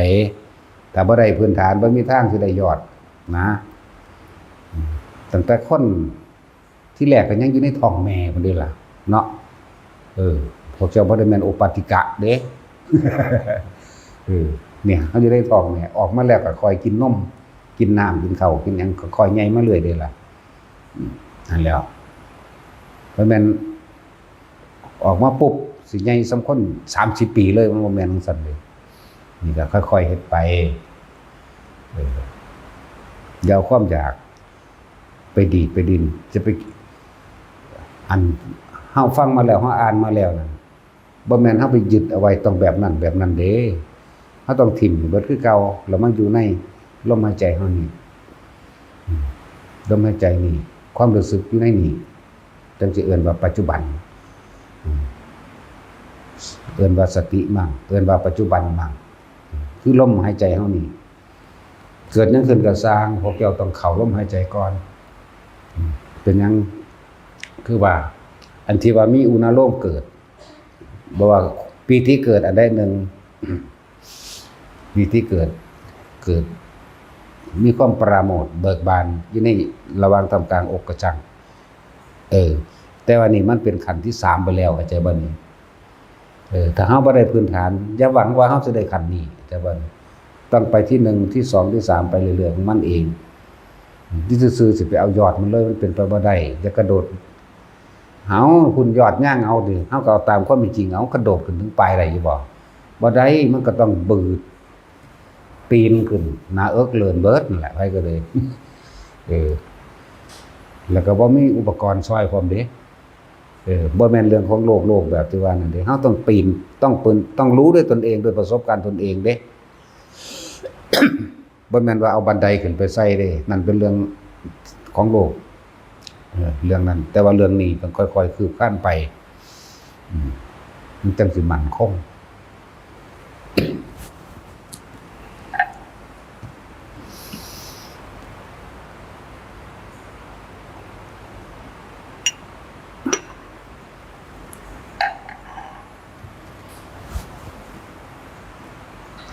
ถ้าบ่ได้พื้นฐาน บ่มีทางสิได้ยอดนะ อืม ตั้งแต่คน ที่แรกก็ยังอยู่ในท้องแม่พุ้นเด้ล่ะ เนาะ เออ พวกเจ้าบ่ได้แม่นโอปาติกะเด้ เออ เนี่ย เฮาอยู่ในท้องแม่ ออกมาแล้วก็ค่อยกินนม กินน้ำ กินข้าว กินหยัง ก็ค่อยใหญ่มาเรื่อยเด้ล่ะ อืม นั่นแหล้ว บ่แม่นออกมาปุ๊บ สิใหญ่ส่ำคนสามสิบปีเลย มันบ่แม่นจั่งซั้นเด้ นี่ก็ค่อยๆเฮ็ดไป เออ อย่าเอาความอยาก ไปดีดไปดิน จะไป อัน เฮาฟังมาแล้ว เฮาอ่านมาแล้วนั่น บ่แม่นเฮาไปยึดเอาไว้ต้องแบบนั้นแบบนั้นเด้ เฮาต้องถิ่มให้เบิดคือเก่า แล้วมาอยู่ในลมหายใจเฮานี่ อืม ลมหายใจนี่ ความรู้สึกอยู่ในนี่ จั่งสิเอิ้นว่าปัจจุบัน อืม เอิ้นว่าสติมั่ง เอิ้นว่าปัจจุบันมั่ง อืม คือลมหายใจเฮานี่ เกิดหยังขึ้นก็ซ่าง พวกเจ้าต้องเข้าลมหายใจก่อน อืม เป็นหยัง คือว่า อันที่ว่ามีอุณาโลมเกิด บ่ว่าปีติเกิดอันใดหนึ่ง ปีติเกิด เกิด มีความปราโมทย์เบิกบานอยู่ในระหว่างท่ามกลางอกกระจัง เออ แต่ว่านี่มันเป็นขั้นที่สามไปแล้ว เข้าใจบ่นี่? เออ ถ้าเฮาบ่ได้พื้นฐาน อย่าหวังว่าเฮาสิได้ขั้นนี้ เข้าใจบ่นี่? ต้องไปที่หนึ่ง ที่สอง ที่สาม ไปเรื่อยๆของมันเอง อยู่ซื่อๆสิไปเอายอดมันเลย มันเป็นไปบ่ได้ อย่ากระโดด เฮา พุ้นยอดยางเอาติ เฮาก็เอาตามความเป็นจริง เอา กระโดดขึ้นถึงปลายได้อยู่บ่? บ่ได้ มันก็ต้องบืด ปีนขึ้น หน้าเอิกเลินเบิดนั่นแหละ ไผก็เลย เออ แล้วก็บ่มีอุปกรณ์ซ่อยพร้อมเด้ เออ บ่แม่นเรื่องของโลก โลกแบบที่ว่านั่นเด้ เฮาต้องปีน ต้องปืน ต้องรู้ด้วยตนเอง ด้วยประสบการณ์ตนเองเด้ บ่แม่นว่าเอาบันไดขึ้นไปใส่เด้ นั่นเป็นเรื่องของโลก เออ เรื่องนั้น แต่ว่าเรื่องนี้ต้องค่อยๆคืบคลานไป อืม มันจั่งสิมั่นคง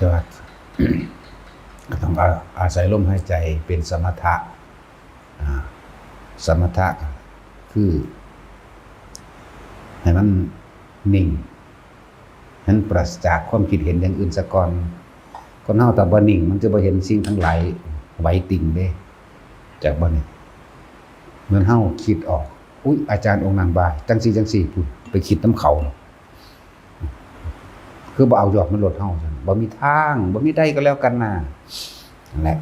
แต่ว่า ก็ต้องอา-, อาศัยลมหายใจเป็นสมถะ อ่า สมถะก็คือ ให้มันนิ่ง ให้มันปราศจากความคิดเห็นอย่างอื่นซะก่อน คนเฮาถ้าบ่นิ่ง มันจะบ่เห็นสิ่งทั้งหลายไหวติ่งเด้ จากบ่นี่ เหมือนเฮาคิดออก อุ๊ย อาจารย์องค์นั้นว่าจั่งซี่จั่งซี่ พุ้น ไปคิดนำเขา คือบ่เอายอดมันโลดเฮา บ่มีทาง บ่มีใดก็แล้วกันนะ นั่นแหละ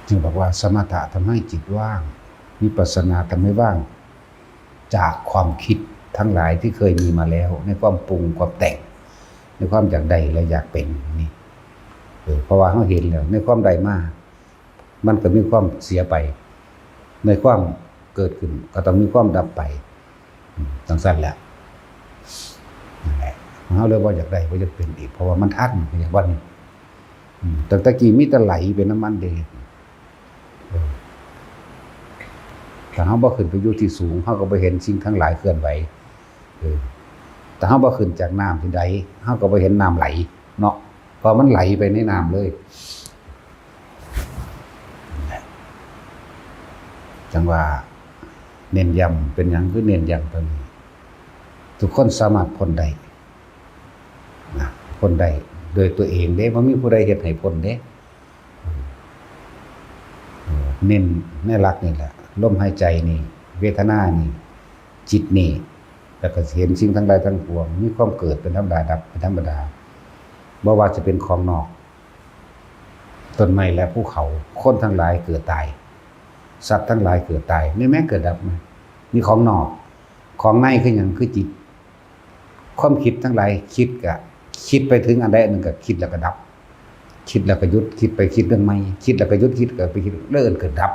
จึงบอกว่าสมถะทำให้จิตว่าง วิปัสสนาทำให้ว่างจากความคิดทั้งหลายที่เคยมีมาแล้ว ในความปรุงความแต่ง ในความอยากได้และอยากเป็นนี่ เออ เพราะว่าเฮาเห็นแล้ว ในความได้มา มันก็มีความเสียไป ในความเกิดขึ้นก็ต้องมีความดับไป อืม จั่งซั้นแหละ นั่นแหละ เฮาเลยบ่อยากได้ บ่อยากเป็นอีก เพราะว่ามันทัน อย่างว่านี่ อืม ตั้งแต่กี้มีแต่ไหลไปนำมันเด้ เออ ถ้าเฮาบ่ขึ้นไปอยู่ที่สูง เฮาก็บ่เห็นสิ่งทั้งหลายเคลื่อนไหว เออ ถ้าเฮาบ่ขึ้นจากน้ำที่ใด เฮาก็บ่เห็นน้ำไหลเนาะ เพราะมันไหลไปในน้ำเลย จั่งว่าเน้นย้ำ เป็นหยังคือเน้นย้ำตรงนี้ ทุกคนสามารถพ้นได้นะ พ้นได้โดยตัวเองเด้ บ่มีผู้ใดเฮ็ดให้พ้นเด้ เออ เน้นในหลักนี่แหละ ลมหายใจนี่ เวทนานี่ จิตนี่ แล้วก็เห็นสิ่งทั้งหลายทั้งปวง มีความเกิดเป็นธรรมดา ดับเป็นธรรมดา บ่ว่าจะเป็นของนอก ต้นไม้และภูเขา คนทั้งหลายเกิดตาย สัตว์ทั้งหลายเกิดตาย นี่แม้เกิดดับมา นี่ของนอก ของในคือหยัง คือจิต ความคิดทั้งหลาย คิดกะ คิดไปถึงอันใดอันหนึ่งก็คิดแล้วก็ดับ คิดแล้วก็หยุด คิดไปคิดเรื่องใหม่ คิดแล้วก็หยุด คิดก็ไปคิดเรื่องอื่นเกิดดับ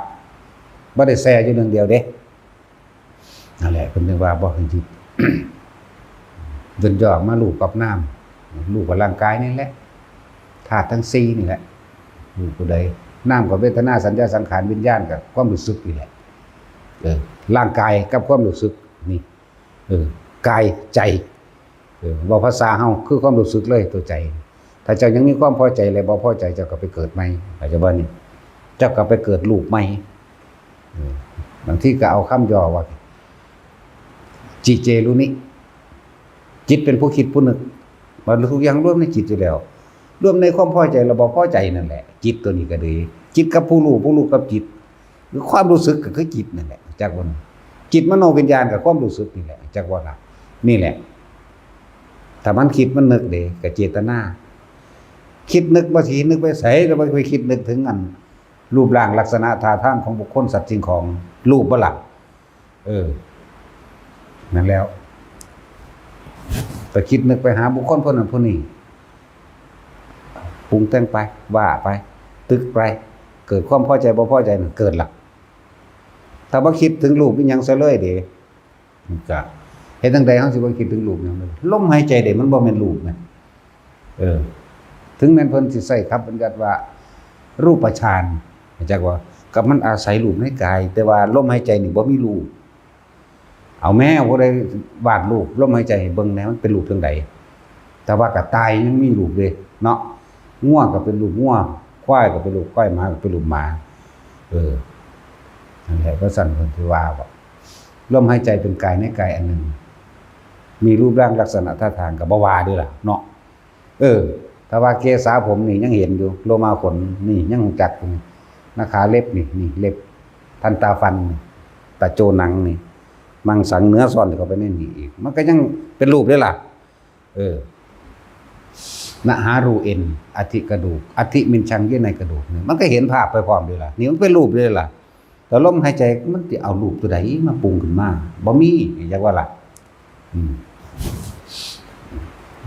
บ่ได้แช่อยู่เรื่องเดียวเด้ นั่นแหละ เพิ่นเรียกว่าบ่ให้หยุด ย่นย่อมารูปกับนาม รูปกับร่างกายนี่แหละ ธาตุทั้งสี่นี่แหละ รูปผู้ใด นามกับเวทนา สัญญา สังขาร วิญญาณ กับความรู้สึกนี่แหละ เออ ร่างกายกับความรู้สึกนี่ เออ กายใจ เออ เว้าภาษาเฮาคือความรู้สึกเลย ตัวใจ ถ้าเจ้ายังมีความพอใจและบ่พอใจ เจ้าก็ไปเกิดใหม่ เข้าใจบ่นี่ เจ้าก็ไปเกิดรูปใหม่ เออ บางทีก็เอาคำย่อว่า จิเจรุนิ จิตเป็นผู้คิดผู้นึก ว่าทุกอย่างรวมในจิตอยู่แล้ว รวมในความพอใจและบ่พอใจนั่นแหละ จิตตัวนี้ก็ดี จิตกับผู้รู้ ผู้รู้กับจิต หรือความรู้สึกก็คือจิตนั่นแหละ จักบ่ จิตมโนวิญญาณกับความรู้สึกนี่แหละ จักบ่ล่ะ นี่แหละ ถ้ามันคิดมันนึกเด้ ก็เจตนา คิดนึกบ่สินึกไปไส ก็บ่ไปคิดนึกถึงอัน รูปร่างลักษณะท่าทางของบุคคลสัตว์สิ่งของ รูปบ่ล่ะ เออ นั่นแล้ว ไปคิดนึกไปหาบุคคลผู้นั้นผู้นี้ ปรุงแต่งไป ว่าไป ตึกไป เกิดความพอใจบ่พอใจนั่นเกิดละ ถ้าบ่คิดถึงรูปอีหยังซะเลยเด้ มันก็เฮ็ดจั่งใดเฮาสิบ่คิดถึงรูปหยังเลย ลมหายใจเด้ มันบ่แม่นรูปนะ เออ ถึงแม้นเพิ่นสิใช้คำบัญญัติว่า รูปฌาน จักว่า ก็มันอาศัยรูปในกาย แต่ว่าลมหายใจนี่บ่มีรูป เอาแม่ผู้ใดวาดรูปลมหายใจให้เบิ่งแหน่ มันเป็นรูปจั่งใด แต่ว่ากระต่ายยังมีรูปเลยเนาะ งัวก็เป็นรูปงัว ควายก็เป็นรูปควาย หมาก็เป็นรูปหมา เออ นั่นแหละ ก็สั่นเพิ่นที่ว่าบ่ ลมหายใจเป็นกายในกายอันหนึ่ง มีรูปร่างลักษณะท่าทางก็บ่ว่าเด้อล่ะเนาะ เออ ถ้าว่าเกสาผมนี่ยังเห็นอยู่ โลมาขนนี่ยังรู้จักอยู่ นาขาเล็บนี่ นี่เล็บ ทันตาฟันนี่ ตาโจหนังนี่ มังสังเนื้อซ่อนเข้าไปในนี่อีก มันก็ยังเป็นรูปเด้อล่ะ เออ นะหารูเอ็น อธิกระดูก อธิมิญชังเยื่อในกระดูกนี่ มันก็เห็นภาพไปพร้อมเด้อล่ะ นี่มันเป็นรูปเด้อล่ะ แล้วลมหายใจมันสิเอารูปตัวใดมาปรุงขึ้นมา บ่มี จักว่าล่ะ อืม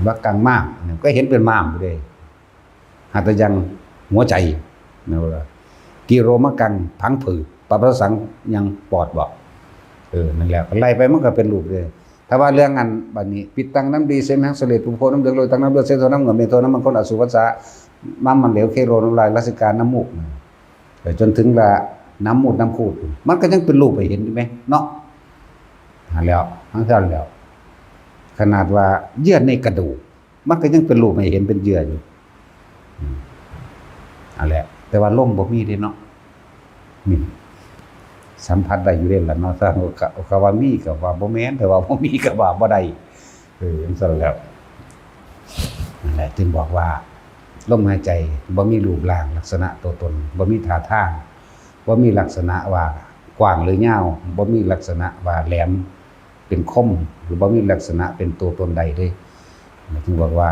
ว่ากังม่ามนี่ก็เห็นเป็นม่ามอยู่เด้ หัตถยังหัวใจนะว่า กิโรมกังผังผืด ปะปะสังยังปอดบอก เออ นั่นแหละ ไล่ไปมันก็เป็นรูปเลย ถ้าว่าเรื่องอันบัดนี้ ปิดตังน้ำดี เสมหังเสลด ปุโพน้ำเหลือง โลตังน้ำเลือด เสโทน้ำเหงื่อ เมโทน้ำมันข้น อสุวัสสะ ม้ามมันเหลว เคโลน้ำลาย ลสิกาน้ำมูก เออ จนถึงละน้ำมูดน้ำคูด มันก็ยังเป็นรูปให้เห็นอยู่ไหมเนาะ หั้นแหล้ว ทั้งเท่านั้นแหล้ว ขนาดว่าเยื่อในกระดูก มันก็ยังเป็นรูปให้เห็นเป็นเยื่ออยู่ อืม อันแหละ แต่ว่าลมบ่มีเด้เนาะ นี่ สัมผัสได้อยู่เด้ล่ะเนาะ ถ้าเขาว่ามีก็ว่าบ่แม่น แต่ว่าบ่มีก็ว่าบ่ได้ เออ จั่งซั้นแหล้ว นั่นแหละ จึงบอกว่า ลมหายใจบ่มีรูปร่างลักษณะตัวตน บ่มีท่าทาง บ่มีลักษณะว่ากว้างหรือยาว บ่มีลักษณะว่าแหลมเป็นคม หรือบ่มีลักษณะเป็นตัวตนใดเลย จึงบอกว่า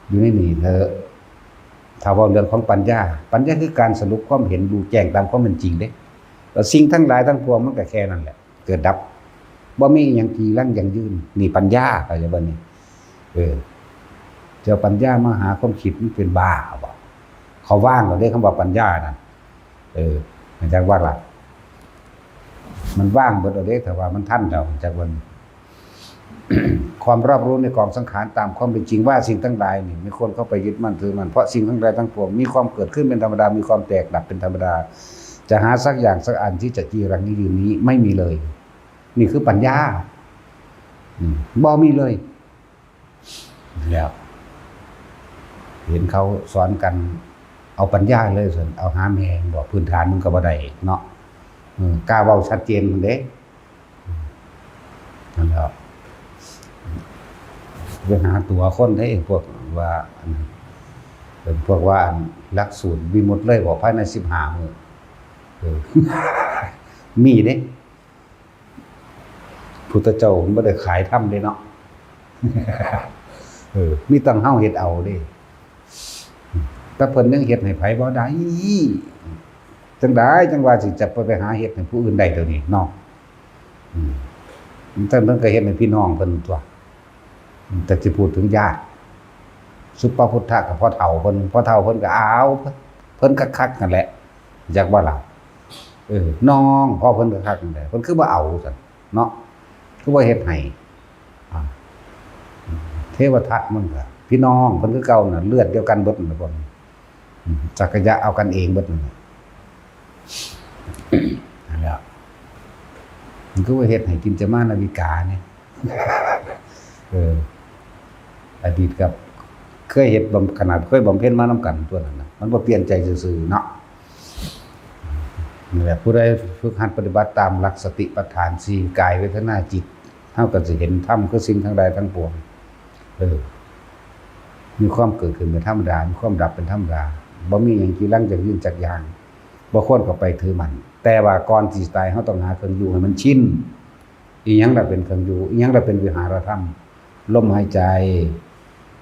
อยู่ในนี่เถอะ ถ้าเว้าเรื่องของปัญญา ปัญญาคือการสรุปความเห็นรู้แจ้งตามความเป็นจริงเด้ แล้วสิ่งทั้งหลายทั้งปวงมันก็แค่นั้นแหละ เกิดดับ บ่มีอิหยังจีรังยั่งยืน นี่ปัญญา เข้าใจบ่นี่ เออ เจ้าปัญญามาหาความคิดมันเป็นบ้าบ่ เขาว่างแล้วเด้ คำว่าปัญญานั่น เออ มันจักว่าล่ะ มันว่างเบิดแล้วเด้ ถ้าว่ามันทันแล้ว จักว่านี่ ความรอบรู้ในกองสังขารตามความเป็นจริงว่าสิ่งทั้งหลายนี่ไม่ควรเข้าไปยึดมั่นถือมั่น เพราะสิ่งทั้งหลายทั้งปวงมีความเกิดขึ้นเป็นธรรมดา มีความแตกดับเป็นธรรมดา จะหาสักอย่างสักอันที่จะจีรังยั่งยืนนี้ไม่มีเลย นี่คือปัญญา อืม บ่มีเลย แล้ว เห็นเขาสอนกัน เอาปัญญาเลยซั่น เอาหาแม่บอก พื้นฐานมันก็บ่ได้เนาะ เออ กล้าเว้าชัดเจนพุ้นเด้ อืม นั่นแหละ ไปหาตั๋วคนเด้ พวกว่า อันนั้น เป็นพวกว่า อัน หลักสูตรวิมุตติเลยบอกภายในสิบห้ามื้อ เออ มีเด้ พุทธเจ้ามันบ่ได้ขายธรรมเด้เนาะ เออ มีแต่เฮาเฮ็ดเอาเด้ แต่เพิ่นยังเฮ็ดให้ไผบ่ได้ จั่งใดจั่งว่าสิจะไป ไปหาเฮ็ดให้ผู้อื่นได้เดี๋ยวนี้เนาะ อืม แต่เพิ่นก็เฮ็ดให้พี่น้องเพิ่นตั๊ว แต่สิพูดถึงญาติ สุปพุทธะกับพ่อเฒ่าเพิ่น พ่อเฒ่าเพิ่นก็เอา เพิ่นคักๆนั่นแหละ จักว่าล่ะ เออ น้องพ่อเพิ่นคักๆนั่นแหละ เพิ่นคือบ่เอาซั่นเนาะ คือบ่เฮ็ดให้ อ่า เทวทัตมันก็พี่น้องเพิ่นคือเก่าน่ะ เลือดเดียวกันเบิดนั่นแหละพวกนี้ อืม สักยะเอากันเองเบิดนั่นแหละ นั่นแหละ มันคือว่าเฮ็ดให้กินจะมานาวิกาเนี่ย เออ อดีตกับเคยเฮ็ดบำ- ขนาดเคยบำเพ็ญมานำกันตั๊วนั้นน่ะ มันบ่เปลี่ยนใจซื่อๆเนาะ นี่แหละ ผู้ใดฝึกหัดปฏิบัติตามหลักสติปัฏฐานสี่ กาย เวทนา จิต เฮาก็สิเห็นธรรมคือสิ่งทั้งหลายทั้งปวง เออ มีความเกิดขึ้นเป็นธรรมดา มีความดับเป็นธรรมดา บ่มีหยังจีรังยั่งยืนจักอย่าง บ่ควรเข้าไปถือมั่น แต่ว่าก่อนสิตาย เฮาต้องหาเครื่องอยู่ให้มันชิน อิหยังล่ะเป็นเครื่องอยู่ อิหยังล่ะเป็นวิหารธรรม ลมหายใจ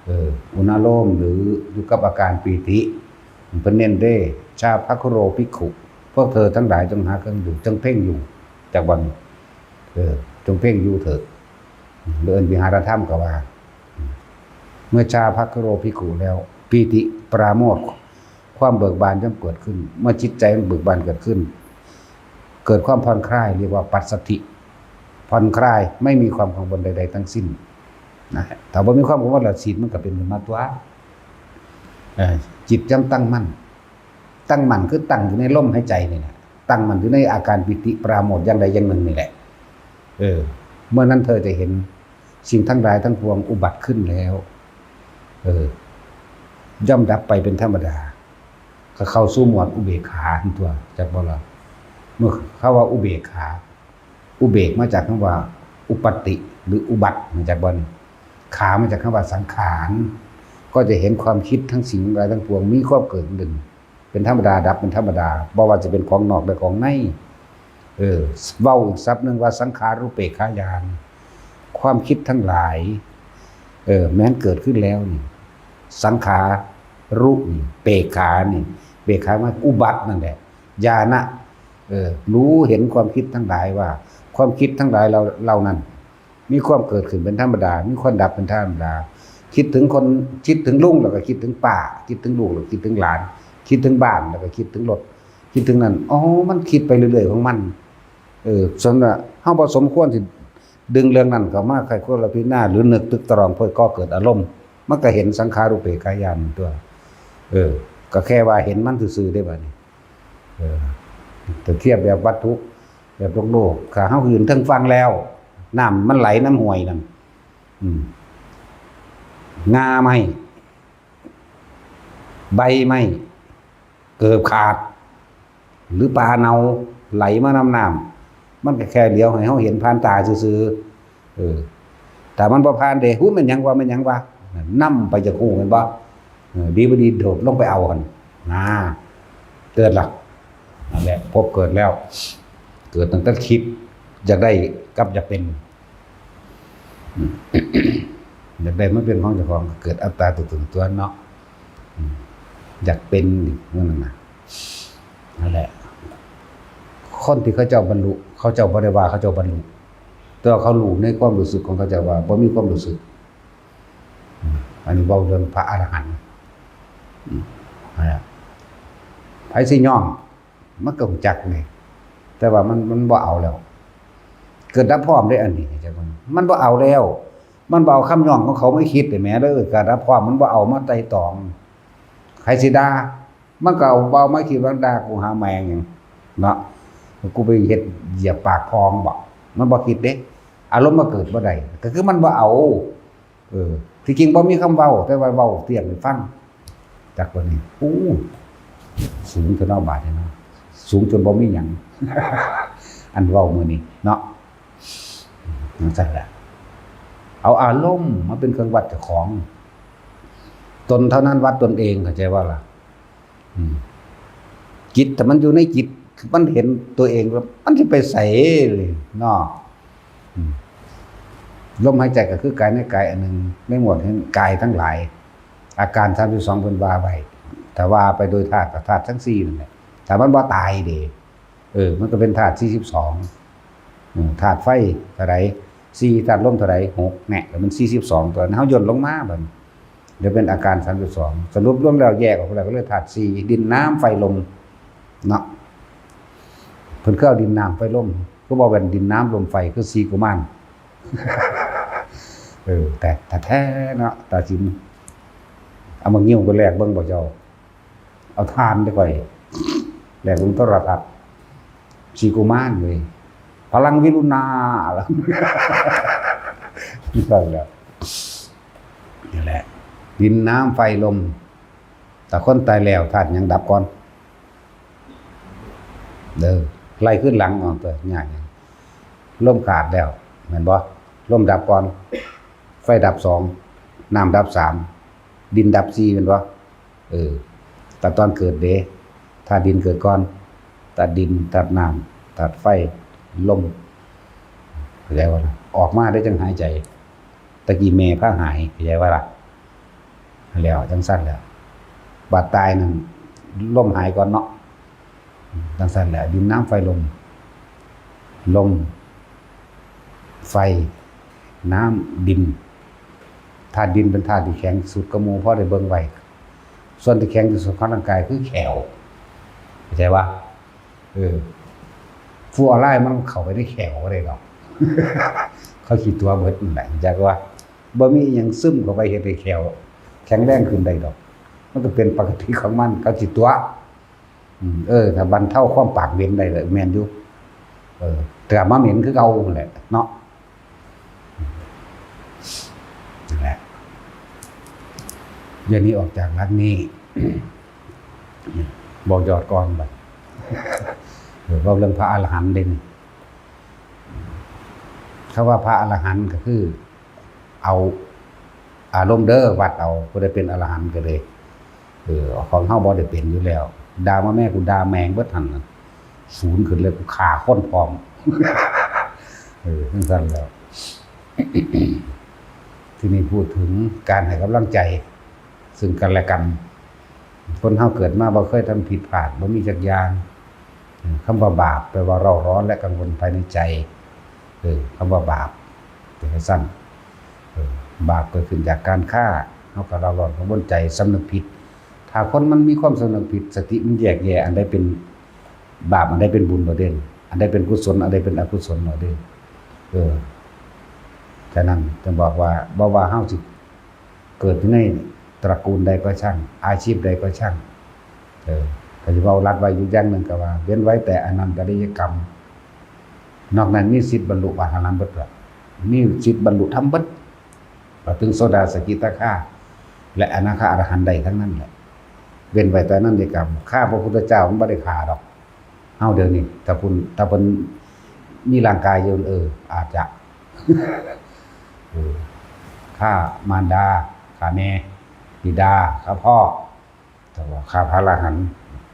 เออ อุณาโลม หรืออยู่กับอาการปีติ เพิ่นเน้นเด้ ชาภัคคุโรภิกขุ พวกเธอทั้งหลายจงหาเครื่องอยู่ จงเพ่งอยู่ จักบ่นี่ เออ จงเพ่งอยู่เถอะ เอิ้นวิหารธรรมก็ว่า เมื่อชาภัคคุโรภิกขุแล้ว ปีติปราโมทย์ ความเบิกบานย่อมเกิดขึ้น เมื่อจิตใจมันเบิกบานเกิดขึ้น เกิดความผ่อนคลาย เรียกว่าปัสสัทธิ ผ่อนคลาย ไม่มีความกังวลใดๆทั้งสิ้น นะ ถ้าบ่มีความกังวลแล้ว ศีลมันก็เป็นขึ้นมาตั๊ว เอ่อ จิตย่อมตั้งมั่น ตั้งมั่นคือตั้งอยู่ในลมหายใจนี่แหละ ตั้งมั่นอยู่ในอาการปีติปราโมทย์อย่างใดอย่างหนึ่งนี่แหละ เออ เมื่อนั้นเธอจะเห็นสิ่งทั้งหลายทั้งปวงอุบัติขึ้นแล้ว เออ ย่อมดับไปเป็นธรรมดา ก็เข้าสู่หมวดอุเบกขาตั๊ว จักบ่ล่ะ เมื่อเขาว่าอุเบกขา อุเบกมาจากคำว่าอุปัตติ หรืออุบัติ มาจากบ่นี่ ขามาจากคำว่าสังขาร ก็จะเห็นความคิดทั้งสิ่งทั้งหลายทั้งปวงมีความเกิดขึ้นเป็นธรรมดา ดับเป็นธรรมดา บ่ว่าจะเป็นของนอกและของใน เออ เว้าอีกศัพท์หนึ่งว่าสังขารูปเปกขาญาณ ความคิดทั้งหลาย เออ แม้นเกิดขึ้นแล้วนี่ สังขารุนี่ เปกขานี่ เปกขามาอุบัตินั่นแหละ ญาณะ เออ รู้เห็นความคิดทั้งหลายว่า ความคิดทั้งหลายเหล่า- เหล่านั้น มีความเกิดขึ้นเป็นธรรมดา มีความดับเป็นธรรมดา คิดถึงคน คิดถึงลุงแล้วก็คิดถึงป้า คิดถึงลูกแล้วคิดถึงหลาน คิดถึงบ้านแล้วก็คิดถึงรถ คิดถึงนั่น อ๋อ มันคิดไปเรื่อยๆของมัน เออ ส่วนว่าเฮาบ่สมควรสิดึงเรื่องนั้นเข้ามาใคร่ครวญพิจารณา หรือนึกตึกตรองเพื่อก่อเกิดอารมณ์ มันก็เห็นสังขารูปเปกขายานตัว เออ ก็แค่ว่าเห็นมันซื่อๆได้บัดนี้ เออ แต่เทียบแบบวัตถุ แบบโลกๆ ถ้าเฮายืนเทิงฝั่งแล้ว น้ำมันไหลนำห้วยนั่น อืม งาไม้ ใบไม้ เกิบขาด หรือปลาเน่าไหลมานำน้ำ มันก็แค่เหลียวให้เฮาเห็นผ่านตาซื่อๆ เออ แต่มันบ่ผ่านเด้ หู แม่นหยังวะ แม่นหยังวะ นำไปจักฮู้แม่นบ่ เออ ดีบ่ดีโดดลงไปเอาหั่น อ่า เกิดละ นั่นแหละ พบเกิดแล้ว เกิดตั้งแต่คิด อยากได้กับอยากเป็น อืม อยากได้มาเป็นของเจ้าของ ก็เกิดอัตตาตัวตนตัวเนาะ อืม อยากเป็นนี่ นั่นน่ะ นั่นแหละ คนที่เขาเจ้าบรรลุ เขาเจ้าบ่ได้ว่าเขาเจ้าบรรลุ แต่ว่าเขารู้ในความรู้สึกของเขาเจ้าว่าบ่มีความรู้สึก อืม อันนี้เว้าเรื่องพระอรหันต์ อืม นั่นแหละ ไผสิยอม มันก็รู้จักนี่ แต่ว่ามัน มันบ่เอาแล้ว เกิดดับพร้อมเด้อันนี้ จักมัน มันบ่เอาแล้ว มันบ่เอาคำย้องของเขามาคิด แหม เด้อ เกิดดับพร้อม มันบ่เอามาไตร่ตรอง ใครสิด่า มันก็เอา บ่เอามาคิดว่าด่ากูหาแม่งหยัง เนาะ กูไปเฮ็ดเหยียบปากพองบ่ มันบ่คิดเด้ อารมณ์มันเกิดบ่ได้ ก็คือมันบ่เอา เออ ที่จริงบ่มีคำเว้า แต่ว่าเว้าเตี้ยงให้ฟัง จักว่านี่ อู้ สูงจนเอาบาดนี่เนาะ สูงจนบ่มีหยัง อันเว้ามื้อนี้เนาะ จั่งซั่นแหละ เอาอารมณ์มาเป็นเครื่องวัดเจ้าของ ตนเท่านั้นวัดตนเอง เข้าใจบ่ล่ะ อืม จิต ถ้ามันอยู่ในจิต มันเห็นตัวเองแล้ว มันสิไปไสเนาะ อืม ลมหายใจก็คือกายในกายอันหนึ่ง ในหมวดแห่งกายทั้งหลาย อาการสามสิบสองเพิ่นว่าไว้ ถ้าว่าไปโดยธาตุ ก็ธาตุทั้งสี่นั่นแหละ ถ้ามันบ่ตายเด้ เออ มันก็เป็นธาตุสี่สิบสอง อืม ธาตุไฟเท่าใด สี่ ธาตุลมเท่าใด หก แน่ แล้วมันสี่สิบสองตัว เฮาย่นลงมาบัดนี้ เดี๋ยวเป็นอาการสามสิบสอง สรุปรวมแล้วแยกออกไปแล้วก็เหลือธาตุสี่ ดิน น้ำ ไฟ ลม เนาะ เพิ่นคือเอาดิน น้ำ ไฟ ลม คือบ่แม่นดิน น้ำ ลม ไฟ คือสี่กุมาร เออ แต่ แต่แท้เนาะ ตาสิน เอามางิ้วไปแลกเบิ่งบ่เจ้า เอาถ่านไปก่อย แลกเบิ่งโทรทัศน์ สี่กุมารเว้ย พลังวิรุณา แล้ว นั่นแหละ นี่แหละ ดิน น้ำ ไฟ ลม ถ้าคนตายแล้วธาตุหยังดับก่อน เด้อ ไล่ขึ้นหลังเอาตัวยากหยัง ลมขาดแล้ว แม่นบ่ ลมดับก่อน ไฟดับสอง น้ำดับสาม ดินดับสี่ แม่นบ่ เออ แต่ตอนเกิดเด้ ธาตุดินเกิดก่อน ธาตุดิน ธาตุน้ำ ธาตุไฟ ลม เข้าใจบ่ล่ะ ออกมาได้จั่งหายใจ ตะกี้แม่พาหาย เข้าใจบ่ล่ะ แล้วจั่งซั่นแหละ บาดตายนั่น ลมหายก่อนเนาะ จั่งซั่นแหละ ดิน น้ำ ไฟ ลม ลม ไฟ น้ำ ดิน ธาตุดินเป็นธาตุที่แข็งสุดกว่าหมู่ พอได้เบิ่งไว้ ส่วนที่แข็งที่สุดของร่างกายคือแข้ว เข้าใจบ่ เออ ฟลูออไรด์มันเข้าไปในแข้วบ่ได้ดอก เขาขี้ตั๋วเบิดนั่นแหละ จักว่า บ่มีอิหยังซึมเข้าไปเฮ็ดให้แข้วแข็งแรงขึ้นได้ดอก มันก็เป็นปกติของมัน เขาขี้ตั๋ว อืม เออ ถ้าบรรเทาความปากเหม็นได้ก็แม่นอยู่ เออ แต่มาเหม็นคือเก่านั่นแหละเนาะ นั่นแหละ เดี๋ยวนี้ออกจากหลักนี้ บอกยอดก่อนบัด เออ เว้าเรื่องพระอรหันต์เด้นี่ คำว่าพระอรหันต์ก็คือ เอาอารมณ์เด้อ วัดเอา ผู้ใดเป็นอรหันต์ก็เลย เออ ของเฮาบ่ได้เป็นอยู่แล้ว ด่ามาแม่ กูด่าแม่งเบิดหั่นน่ะ ศูนย์ขึ้นเลย กูฆ่าคนพร้อม เออ จั่งซั่นแล้ว ทีนี้พูดถึงการให้กำลังใจซึ่งกันและกัน คนเฮาเกิดมาบ่เคยทำผิดพลาด บ่มีจักอย่าง เออ คำว่าบาปแปลว่าเร่าร้อนและกังวลภายในใจ เออ คำว่าบาปเป็นจั่งซั่น เออ บาปเกิดขึ้นจากการฆ่า เฮาก็เร่าร้อนกังวลใจ สำนึกผิด ถ้าคนมันมีความสำนึกผิด สติมันแยกแยะ อันใดเป็นบาป อันใดเป็นบุญแล้วเด้ อันใดเป็นกุศล อันใดเป็นอกุศลแล้วเด้ เออ ฉะนั้นจึงบอกว่า บ่ว่าเฮาสิเกิดอยู่ในตระกูลใดก็ช่าง อาชีพใดก็ช่าง เออ ก็สิเว้าลัดไว้อยู่อย่างหนึ่งก็ว่า เว้นไว้แต่อนันตริยกรรม นอกนั้นมีสิทธิ์บรรลุอรหันต์เบิดละ มีสิทธิ์บรรลุธรรมเบิด ก็ถึงโสดาสกิทาคา และอนาคาอรหันต์ได้ทั้งนั้นแหละ เว้นไว้แต่อนันตริยกรรม ฆ่าพระพุทธเจ้ามันบ่ได้ฆ่าดอก เฮาเดี๋ยวนี้ ถ้าคุณ ถ้าเพิ่นมีร่างกายอยู่ เออ อาจจะ เออ ฆ่ามารดา ฆ่าแม่ บิดา ฆ่าพ่อ แต่ว่าฆ่าพระอรหันต์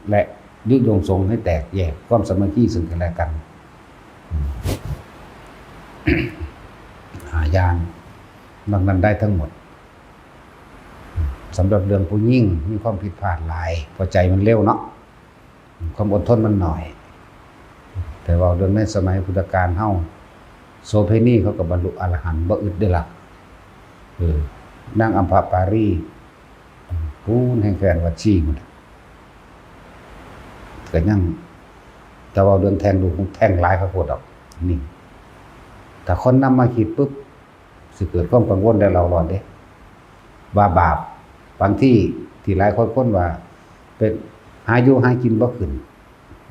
และยุยงสงฆ์ให้แตกแยก ความสามัคคีซึ่งกันและกัน อืม ห้าอย่าง นอกนั้นได้ทั้งหมด สำหรับเรื่องผู้หญิงมีความผิดพลาดหลาย เพราะใจมันเร็วเนาะ ความอดทนมันน้อย แต่ว่าเรื่องในสมัยพุทธกาลเฮา โสเภณีเขาก็บรรลุอรหันต์บ่อึดเด้ล่ะ เออ นางอัมพปาลี ปูนแห่งแคว้นวัชชีพุ้นน่ะ ก็ยัง แต่ว่าเรื่องแท้งลูก แท้งหลายคักโพดดอก นี่ ถ้าคนนำมาคิดปุ๊บ สิเกิดความกังวลและเร่าร้อนเด้ ว่าบาป บางทีที่หลายคน คนว่า เป็น หาอยู่หากินบ่ขึ้น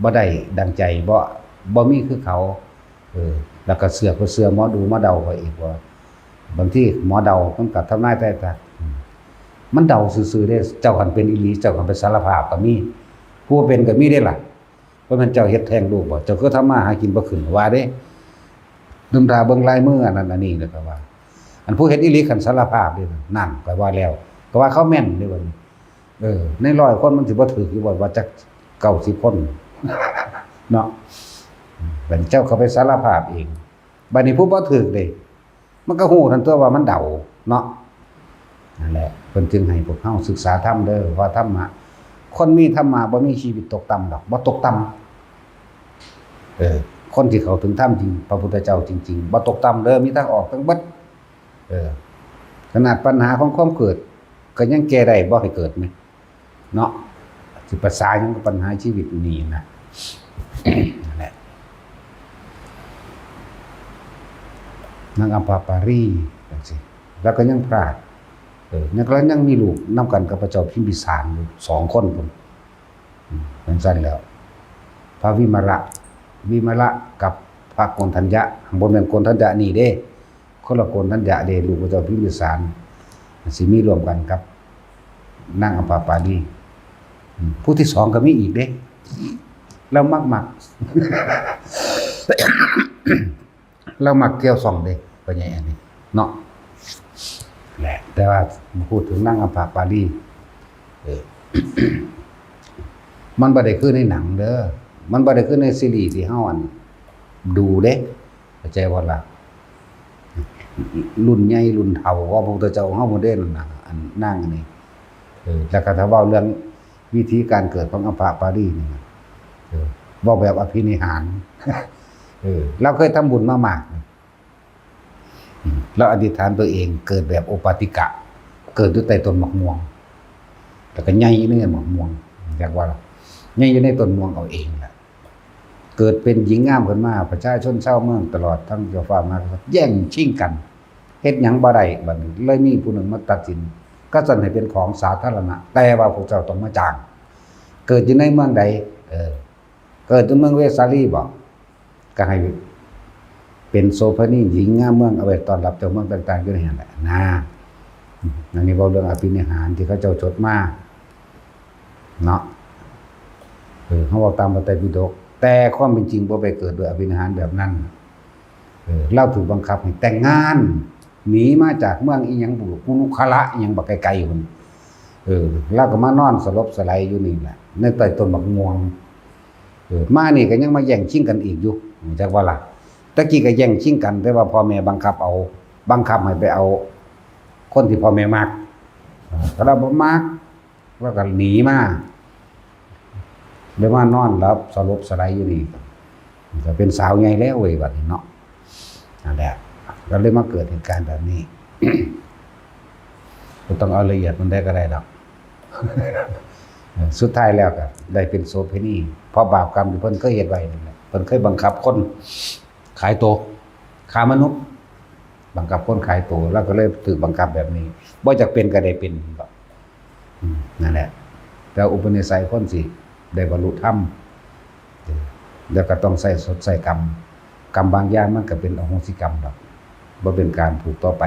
บ่ได้ดังใจ บ่ บ่มีคือเขา เออ แล้วก็เชื่อ ก็เชื่อหมอดูหมอเดาไปอีกว่า บางทีหมอเดามันก็ทำนายไทายทัก อืม มันเดาซื่อๆเด้ เจ้าคันเป็นอีหลี เจ้าคันไปสารภาพก็มี ผู้เป็นก็มีเด้ล่ะ บ่แม่นเจ้าเฮ็ดแท้งลูกบ่ เจ้าคือทำมาหากินบ่ขึ้น ว่าเด้ นำตาเบิ่งลายมืออันนั้นอันนี้ แล้วก็ว่า อันผู้เฮ็ดอีหลีคันสารภาพเด้ นั่น ข้อยว่าแล้ว ก็ว่าเขาแม่นเด้บัดนี้ เออ ในร้อยคนมันสิบ่ถืกอยู่บ่ ว่าจักเก้าสิบคน เนาะ บัดนี้เจ้าเข้าไปสารภาพเอง บัดนี้ผู้บ่ถืกเด้ มันก็ฮู้ทันตัวว่ามันเดา เนาะ นั่นแหละ เพิ่นจึงให้พวกเฮาศึกษาธรรมเด้อ เพราะธรรมะ คนมีธรรมะบ่มีชีวิตตกต่ำดอก บ่ตกต่ำ เออ คนที่เข้าถึงธรรมจริง พระพุทธเจ้าจริงๆ บ่ตกต่ำเด้อ มีทางออกทั้งเบิด เออ ขนาดปัญหาของความเกิด ก็ยังแก้ได้ บ่ให้เกิดแหม เนาะ สิภาษาหยังกับปัญหาชีวิตนี่นะ นั่นแหละ นางอัมพปาลีจังซี่ แล้วก็ยังพลาด เออ ยัง แล้วยังมีลูกนำกันกับพระเจ้าพิมพิสารอยู่สองคนพุ้น อืม จังซั่นแล้ว พระวิมละ วิมละกับพระโกณฑัญญะ บ่แม่นโกณฑัญญะนี่เด้ คนละโกณฑัญญะเด้ ลูกพระเจ้าพิมพิสาร สิมีร่วมกันกับนางอัมพปาลี อืม ผู้ที่สองก็มีอีกเด้ แล้วมักมัก แล้วมักเที่ยวส่องเด้ พ่อใหญ่อันนี้ เนาะ แหละ แต่ว่าพูดถึงนางอัมพปาลี เออ มันบ่ได้คือในหนังเด้อ มันบ่ได้คือในซีรีส์ที่เฮาอันดูเด้ เข้าใจบ่ล่ะ รุ่นใหญ่รุ่นเฒ่าของพระพุทธเจ้าเฮาบ่เด้นั่นน่ะ อันนางอันนี้ เออ แล้วก็ถ้าเว้าเรื่องวิธีการเกิดของอัมพปาลีนี่นะ เออ เว้าแบบอภินิหาร เออ เราเคยทำบุญมามากนะ อืม เราอธิษฐานตัวเองเกิดแบบโอปปาติกะ เกิดอยู่ใต้ต้นมะม่วง แล้วก็ใหญ่อยู่ในหมากม่วง อยากว่าล่ะ ใหญ่อยู่ในต้นม่วงเอาเองแหละ เกิดเป็นหญิงงามขึ้นมา ประชาชนชาวเมืองตลอดทั้งเจ้าฟ้ามหากษัตริย์แย่งชิงกัน เฮ็ดหยังบ่ได้ บัดนี้เลยมีผู้หนึ่งมาตัดสิน ก็สั่นให้เป็นของสาธารณะ แต่ว่าพวกเจ้าต้องมาจ้าง เกิดอยู่ในเมืองใด เออ เกิดอยู่เมืองเวสาลีบ่ ก็ให้เป็นโสเภณีหญิงงามเมือง เอาไว้ต้อนรับเจ้าเมืองต่างๆ อยู่ในหั้นแหละนะ อันนี้เว้าเรื่องอภินิหารที่เขาเจ้าจดมา เนาะ เออ เขาบอกตามพระไตรปิฎก แต่ความเป็นจริงบ่ไปเกิดด้วยอภินิหารแบบนั้น เออ เราถูกบังคับให้แต่งงาน หนีมาจากเมืองอีหยังบุ กุลุคละอีหยังบักไกลๆพุ้น เออ เราก็มานอนสลบสลายอยู่นี่แหละ ในใต้ต้นบักม่วง เออ มานี่ก็ยังมาแย่งชิงกันอีกอยู่ จักว่าล่ะ ตะกี้ก็แย่งชิงกัน แต่ว่าพ่อแม่บังคับเอา บังคับให้ไปเอา คนที่พ่อแม่มัก เออ ถ้าเราบ่มัก เราก็หนีมา เลยมานอนหลับสลบสลายอยู่นี่ ก็เป็นสาวใหญ่แล้วเว้ย บัดนี้เนาะ นั่นแหละ ก็เลยมาเกิดเหตุการณ์แบบนี้ บ่ต้องเอาละเอียดปานใดก็ได้ดอก สุดท้ายแล้วก็ได้เป็นโสเภณี เพราะบาปกรรมที่เพิ่นเคยเฮ็ดไว้นั่นแหละ เพิ่นเคยบังคับคนขายตัว ค้ามนุษย์ บังคับคนขายตัว แล้วก็เลยถูกบังคับแบบนี้ บ่อยากเป็นก็ได้เป็น อืม นั่นแหละ แต่อุปนิสัยคนสิได้บรรลุธรรม เออ แล้วก็ต้องใช้สดใช้กรรม กรรมบางอย่างมันก็เป็นอโหสิกรรมดอก บ่เป็นการผูกต่อไป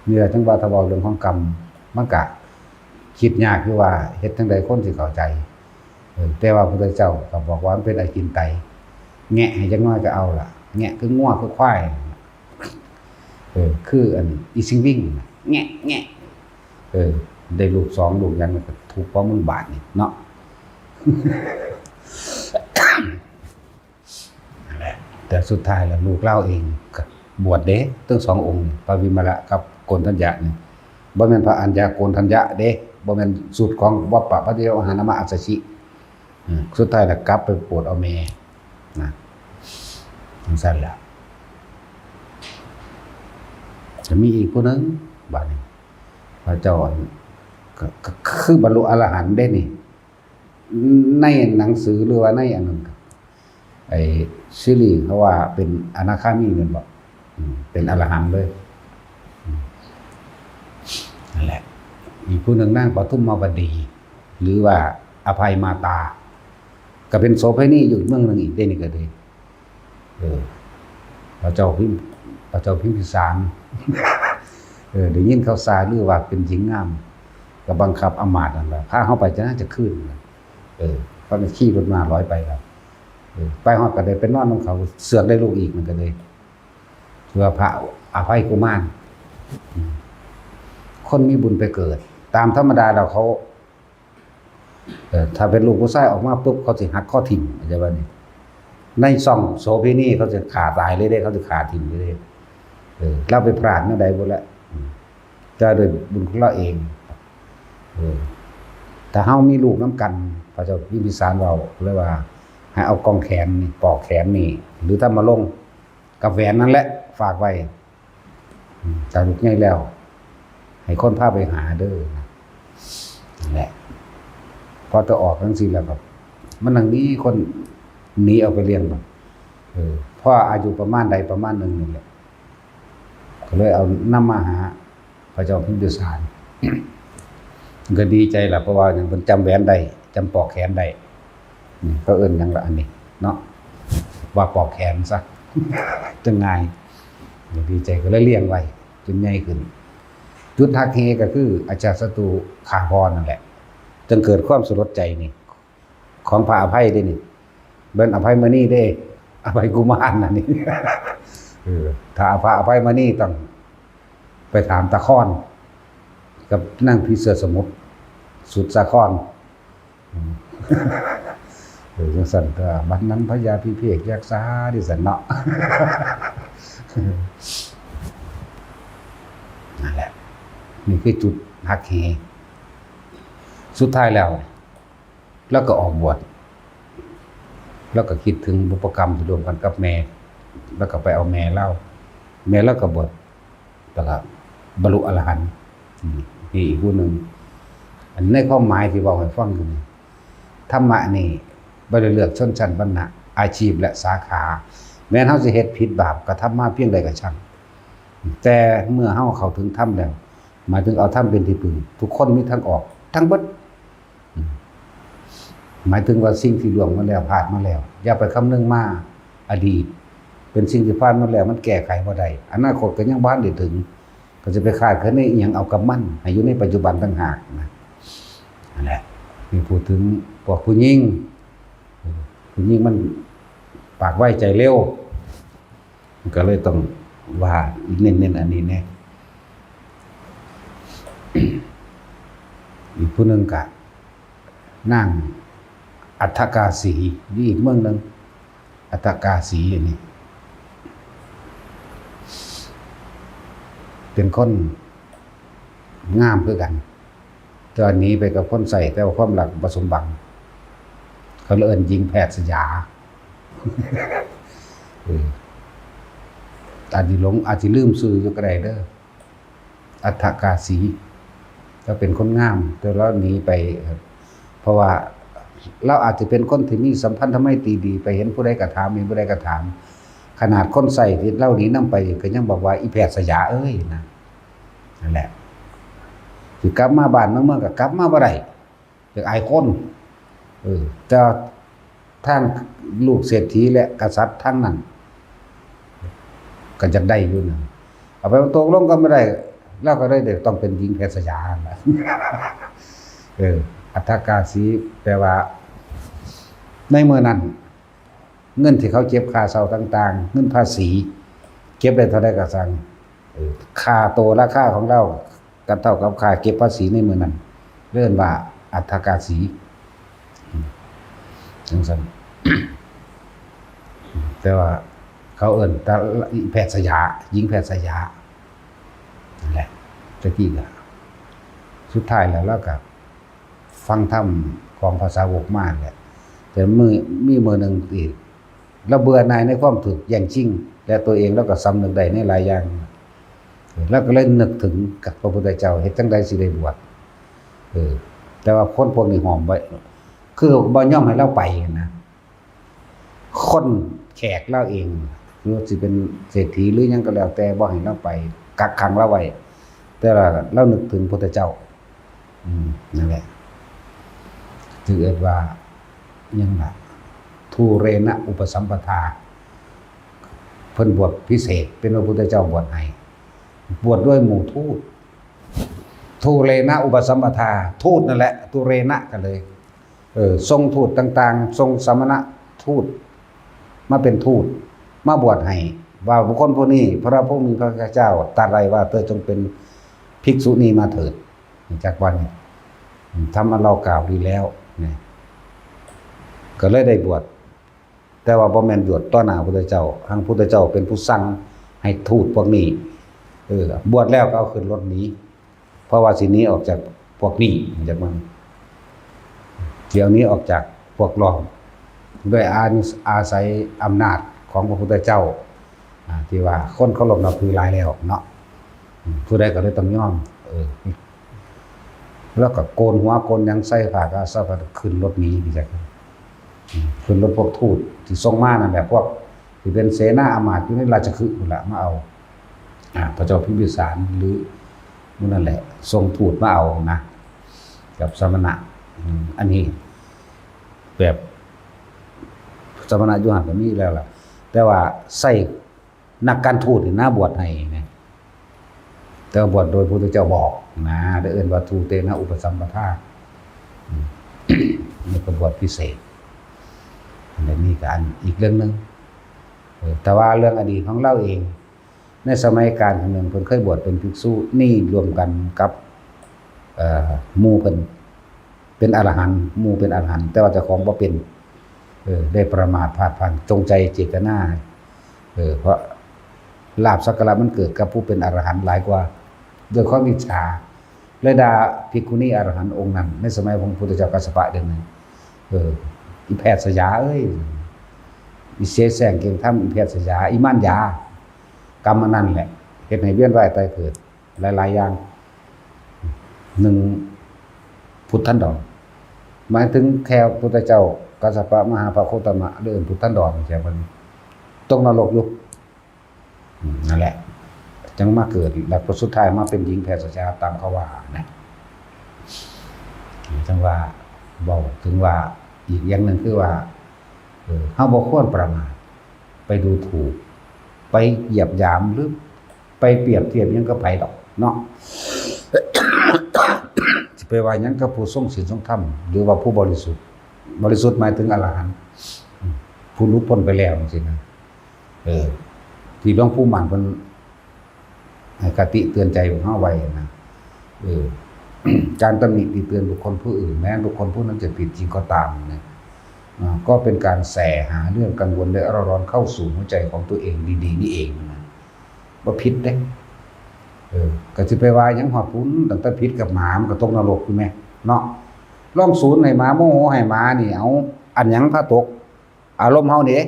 นี่แหละ จั่งว่าถ้าเว้าเรื่องของกรรม มันก็คิดยากอยู่ว่าเฮ็ดจั่งใดคนสิเข้าใจ เออ แต่ว่าพระพุทธเจ้าก็บอกว่ามันเป็นอจินไตย แงะให้จักหน่อยก็เอาล่ะ แงะคืองัวคือควาย เออ คืออันอีสิงวิ่งน่ะ แงะ แงะ เออ ได้ลูกสองลูกหยังก็ทุบหัวมึงบาดนี่เนาะ นั่นแหละ แต่สุดท้ายแล้วลูกลาวเองก็บวชเด้ ทั้งสององค์นี่ พระวิมละกับโกณฑัญญะนี่ บ่แม่นพระอัญญาโกณฑัญญะเด้ บ่แม่นสูตรของวัปปะพระเทวหานามะอัสสชิ อืม สุดท้ายแล้วกลับไปโปรดเอาแม่นะ จั่งซั่นแหละ จะมีอีกผู้หนึ่ง บาดนี้ พระเจ้าอัน ก็ ก็คือบรรลุอรหันต์ได้นี่ ในหนังสือหรือว่าในอันนั้น ไอ้ซีรีส์เขาว่าเป็นอนาคามีแม่นบ่ อืม เป็นอรหันต์เลย อืม นั่นแหละ อีกผู้หนึ่งนางปทุมมวดี หรือว่าอภัยมาตา ก็เป็นโสเภณีอยู่เมืองหนึ่งอีกได้นี่ก็ดี เออ พระเจ้าพิม พระเจ้าพิมพิสาร เออ ได้ยินข่าวสารหรือว่าเป็นหญิงงาม ก็บังคับอำมาตย์นั่นแหละ พาเขาไปจะน่าจะขึ้น เออ เขาก็ขี่รถมาร้อยไปแล้ว เออ ไปฮอดก็ได้ไปนอนนำเขา เสือกได้ลูกอีกมันก็เลย เพื่อพระอภัยกุมาร อืม คนมีบุญไปเกิด ตามธรรมดาแล้วเขา เอ่อ ถ้าเป็นลูกผู้ชายออกมาปุ๊บ เขาสิหักข้อถิ่ม เข้าใจบ่นี่ ในช่องโสเภณีเขาสิฆ่าตายเลยเด้ เขาสิฆ่าถิ่มเลยเด้ เออ ลาวไปพลาดแนวใดบ่ละ อืม แต่โดยบุญของลาวเอง เออ ถ้าเฮามีลูกนำกัน พระเจ้าพิมพิสารเว้าเลยว่า ให้เอากองแขนนี่ ปอกแขนนี่ หรือธรรมรงค์ กับแหวนนั่นแหละ ฝากไว้ อืม ถ้าลูกใหญ่แล้ว ให้คนพาไปหาเด้อ นั่นแหละ พอจะออกจั่งซี้แล้วก็ มันนั่งหนีคนหนีเอาไปเลี้ยงบัด เออ พออายุประมาณใดประมาณหนึ่งนี่แหละ ก็เลยเอานำมาหาพระเจ้าพิมพิสาร ก็ดีใจล่ะ เพราะว่าหยัง เพิ่นจำแหวนได้ จำปอกแขนได้ อืม เขาเอิ้นหยังล่ะอันนี้เนาะ ว่าปอกแขนซะ จั่งง่าย ดีใจก็เลยเลี้ยงไว้ จนใหญ่ขึ้น จุดหักเหก็คืออจาตศัตรูฆ่าพ่อนั่นแหละ จั่งเกิดความสลดใจนี่ ของพระอภัยเด้นี่ เบิ่นอภัยมณีเด้ อภัยกุมารนั่นนี่ เออ ถ้าพระอภัยมณีต้องไปถามตาคอน กับนางผีเสื้อสมุทร สุดสาคร อืม เออ จั่งซั่นก็ บัดนั้นพญาพิเภกยักษา จั่งซั่นเนาะ นั่นแหละ นี่คือจุดหักเห สุดท้ายแล้ว แล้วก็ออกบวช แล้วก็คิดถึงบุพกรรมที่ร่วมกันกับแม่ แล้วก็ไปเอาแม่ลาว แม่ลาวก็บวช แล้วก็บรรลุอรหันต์ อืม นี่อีกผู้หนึ่ง อันในความหมายที่เว้าให้ฟังอยู่นี่ ธรรมะนี่บ่ได้เลือกชนชั้นวรรณะ อาชีพและสาขา แม้นเฮาสิเฮ็ดผิดบาปกระทำมาเพียงใดก็ช่าง แต่เมื่อเฮาเข้าถึงธรรมแล้ว หมายถึงเอาธรรมเป็นที่พึ่ง ทุกคนมีทางออก ทั้งเบิด อืม หมายถึงว่าสิ่งที่ล่วงมาแล้ว ผ่านมาแล้ว อย่าไปคำนึงมาอดีต เป็นสิ่งที่ผ่านมาแล้ว มันแก้ไขบ่ได้ อนาคตก็ยังบ่ทันได้ถึง ก็จะไปคาดคะเนอิหยังเอากับมัน ให้อยู่ในปัจจุบันต่างหากนะ นั่นแหละ นี่พูดถึงพวกผู้หญิง ผู้หญิงมันปากไวใจเร็ว มันก็เลยต้องว่าเน้นๆอันนี้แน่ อีกผู้หนึ่งก็นางอัฏฐกาสี อยู่อีกเมืองหนึ่ง อัฏฐกาสีอันนี้ เป็นคนงามคือกัน แต่ว่าหนีไปกับคนใช้ แต่ว่าความรักบ่สมหวัง เขาเลยเอิ้นหญิงแพทย์สยา เออ อาจสิหลง อาจสิลืมชื่ออยู่ก็ได้เด้อ อัฏฐกาสี ก็เป็นคนงาม แต่เราหนีไป เพราะว่าเราอาจจะเป็นคนที่มีสัมพันธไมตรีดี ไปเห็นผู้ใดก็ถาม มีผู้ใดก็ถาม ขนาดคนใส่ที่เราหนีนำไปก็ยังบอกว่า "อีแพทย์สยาเอ้ย" นะ นั่นแหละ สิกลับมาบ้านมาเมืองก็กลับมาบ่ได้ อยากอายคน เออ แต่ทางลูกเศรษฐีและกษัตริย์ทางนั้น ก็อยากได้อยู่นะ เอาไปตกลงกันบ่ได้ เราก็เลยได้ต้องเป็นหญิงแพทย์สยาหั่นล่ะ เออ อัฏฐกาสี แปลว่า ในเมื่อนั้น เงินที่เขาเก็บค่าเช่าต่างๆ เงินภาษี เก็บได้เท่าใดก็สั่ง เออ ค่าโตราคาของเรา ก็เท่ากับค่าเก็บภาษีในมื้อนั้น เรียกว่าอัฏฐกาสี อืม จังซั่น แต่ว่าเขาเอิ้นแต่แพทย์สยา หญิงแพทย์สยา นั่นแหละ แต่กี้ก็ สุดท้ายแล้วเราก็ฟังธรรมของพระสาวกมาแหละ แต่มื้อ มีมื้อหนึ่งที่เราเบื่อหน่ายในความถูกแย่งชิง และตัวเองเราก็สำนึกได้ในหลายอย่าง เราก็เลยนึกถึงกับพระพุทธเจ้า เฮ็ดจั่งใดสิได้บวช เออ แต่ว่าคนพวกนี้ห้อมไว้ คือบ่ยอมให้เราไปนะ คนแขกเราเอง หรือสิเป็นเศรษฐีหรือหยังก็แล้วแต่ บ่ให้เราไป กักขังเราไว้ แต่ว่าเรานึกถึงพุทธเจ้า อืม นั่นแหละ ถือเอิ้นว่า หยังล่ะ ทูเรนะอุปสัมปทา เพิ่นบวชพิเศษ เป็นพระพุทธเจ้าบวชให้ บวชด้วยหมู่ทูต ทูเรนะอุปสัมปทา ทูตนั่นแหละ ทูเรนะกันเลย เออ ส่งทูตต่างๆ ส่งสมณทูต มาเป็นทูต มาบวชให้ ว่าบุคคลผู้นี้ พระผู้มีพระภาคเจ้าตรัสไว้ว่า เธอจงเป็นภิกษุณีมาเถิด จากวันนี้ ธรรมอันเรากล่าวดีแล้ว เนี่ย ก็เลยได้บวช แต่ว่าบ่แม่นบวชต่อหน้าพุทธเจ้า ทางพุทธเจ้าเป็นผู้สั่งให้ทูตพวกนี้ เออ บวชแล้วก็เอาขึ้นรถหนี เพราะว่าสิหนีออกจากพวกนี้ จากมัน เดี๋ยวนี้ออกจากพวกรอง ด้วยอา อาศัยอำนาจของพระพุทธเจ้า อ่า ที่ว่าคนเคารพนับถือหลายแล้วเนาะ อืม ผู้ใดก็เลยต้องยอม เออ แล้วก็โกนหัวโกนหยังใส่ผ้ากาสาวพัสดิ์ขึ้นรถหนี พี่แจ๊ค อืม ขึ้นรถพวกทูตที่ส่งมานั่นแหละ พวกที่เป็นเสนาอามาตย์อยู่ในราชคฤห์พู้นละมาเอา อ่า พระเจ้าพิมพิสารหรือหมู่นั่นแหละ ส่งทูตมาเอานะ กับสมณะ อืม อันนี้แบบสมณะอยู่หั่นก็มีแล้วล่ะ แต่ว่าใส่นักการทูตนี่นะบวชให้นะ แต่ว่าบวชโดยพระพุทธเจ้าบอกนะ ได้เอิ้นว่าทูเตนะอุปสัมปทา อืม นี่ก็บวชพิเศษ อันนี้ก็อันอีกเรื่องหนึ่ง เออ แต่ว่าเรื่องอดีตของเราเอง ในสมัยกาลครั้งหนึ่งเพิ่นเคยบวชเป็นภิกษุณีรวมกันกับ เอ่อ หมู่เพิ่น เป็นอรหันต์ หมู่เป็นอรหันต์ แต่ว่าเจ้าของบ่เป็น เออ ได้ประมาทพลาดพลั้ง จงใจเจตนา เออ เพราะลาภสักการะมันเกิดกับผู้เป็นอรหันต์หลายกว่า ด้วยความอิจฉา เลยด่าภิกขุณีอรหันต์องค์นั้น ในสมัยของพระพุทธเจ้ากัสสปะเดือนหนึ่ง เออ อีแพทย์สยาเอ้ย อีเสแสร้งเก่งธรรม อีแพทย์สยา อีมารยา กรรมอันนั้นแหละ เฮ็ดให้เวียนว่ายตายเกิด หลายๆ อย่าง หนึ่ง พุทธันดร หมายถึงแค่พุทธเจ้ากัสสปะมหาปโคตมะ เรื่องพุทธันดร แค่เพิ่นตกนรกอยู่ อืม นั่นแหละ จังมาเกิด แล้วก็สุดท้ายมาเป็นหญิงแพทย์สยาตามเขาว่านะ จังว่าเว้าถึงว่าอีกอย่างหนึ่งคือว่า เออ เฮาบ่ควรประมาท ไปดูถูก ไปเหยียดหยาม หรือไปเปรียบเทียบหยังกับไผดอกเนาะ สิไปว่าหยังกับผู้ทรงศีลทรงธรรม หรือว่าผู้บริสุทธิ์ บริสุทธิ์หมายถึงอรหันต์ อืม ผู้หลุดพ้นไปแล้วจังซี้นะ เออ ที่หลวงปู่มั่นเพิ่นให้คติเตือนใจพวกเฮาไว้นะ เออ การตำหนิติเตือนบุคคลผู้อื่น แม้บุคคลผู้นั้นจะผิดจริงก็ตามนะ อ่า ก็เป็นการแส่หาเรื่องกังวลและเร่าร้อนเข้าสู่หัวใจของตัวเองดีๆ นี่เองนะ บ่ผิดเด้ เออ ก็สิไปว่าหยังฮอดพู้น ตั้งแต่ผิดกับหมามันก็ตกนรกอยู่แหมเนาะ ลองสูนให้หมา โมโหให้หมานี่ เอา อันหยังพาตก อารมณ์เฮานี่เด้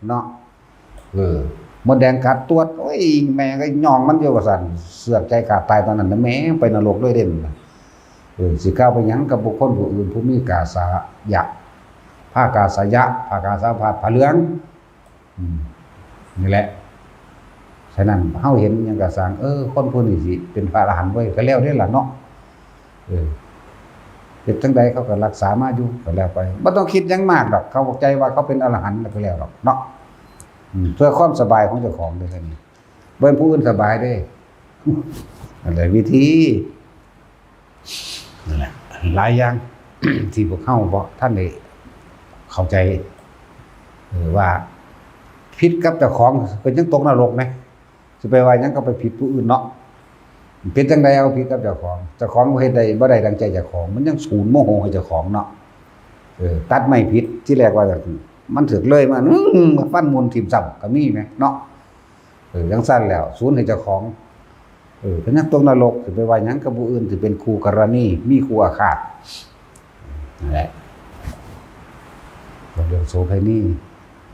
เนาะ เออ มดแดงกัดตวด โอ้ย แม่ก็ย่องมันอยู่ว่าซั่น เสือกใจขาดตายตอนนั้นนะ แม่ไปนรกเลยเด้ นั่นน่ะ เออ สิกล่าวไปหยังกับบุคคลผู้อื่นผู้มีกาสายะ ผ้ากาสายะ ผ้ากาสาวพัสตร์ ผ้าเหลือง อืม นี่แหละ ฉะนั้นเฮาเห็นหยังก็ซ่าง เออ คนผู้นี้สิเป็นพระอรหันต์เว้ย ก็แล้วเด้ล่ะเนาะ เออ เฮ็ดจั่งใดเขาก็รักษามาอยู่ ก็แล้วไป บ่ต้องคิดหยังมากดอก เข้าใจว่าเขาเป็นอรหันต์แล้วก็แล้วดอกเนาะ อืม เพื่อความสบายของเจ้าของเด้อ อันนี้ บ่ให้ผู้อื่นสบายเด้ นั่นแหละวิธี นั่นแหละ หลายอย่าง ที่พวกเฮาบ่ทันได้เข้าใจ เออ ว่าผิดกับเจ้าของก็ยังตกนรกนะ สิไปว่าหยังก็ไปผิดผู้อื่นเนาะ เป็นจั่งใดเอาผิดกับเจ้าของ เจ้าของบ่เฮ็ดได้ บ่ได้ดังใจเจ้าของ มันยังสูนโมโหให้เจ้าของเนาะ เออ ตัดไม้ผิด ที่แรกว่าจั่งซี้ มันถืกเลยมา อื้อ มาฟันมูลถิ่มซ้ำก็มีแหมเนาะ เออ จั่งซั้นแล้ว สูนให้เจ้าของ เออ ก็ยังตกนรก สิไปว่าหยังกับผู้อื่น สิเป็นคู่กรณี มีคู่อาฆาต นั่นแหละ เรื่องโสเภณี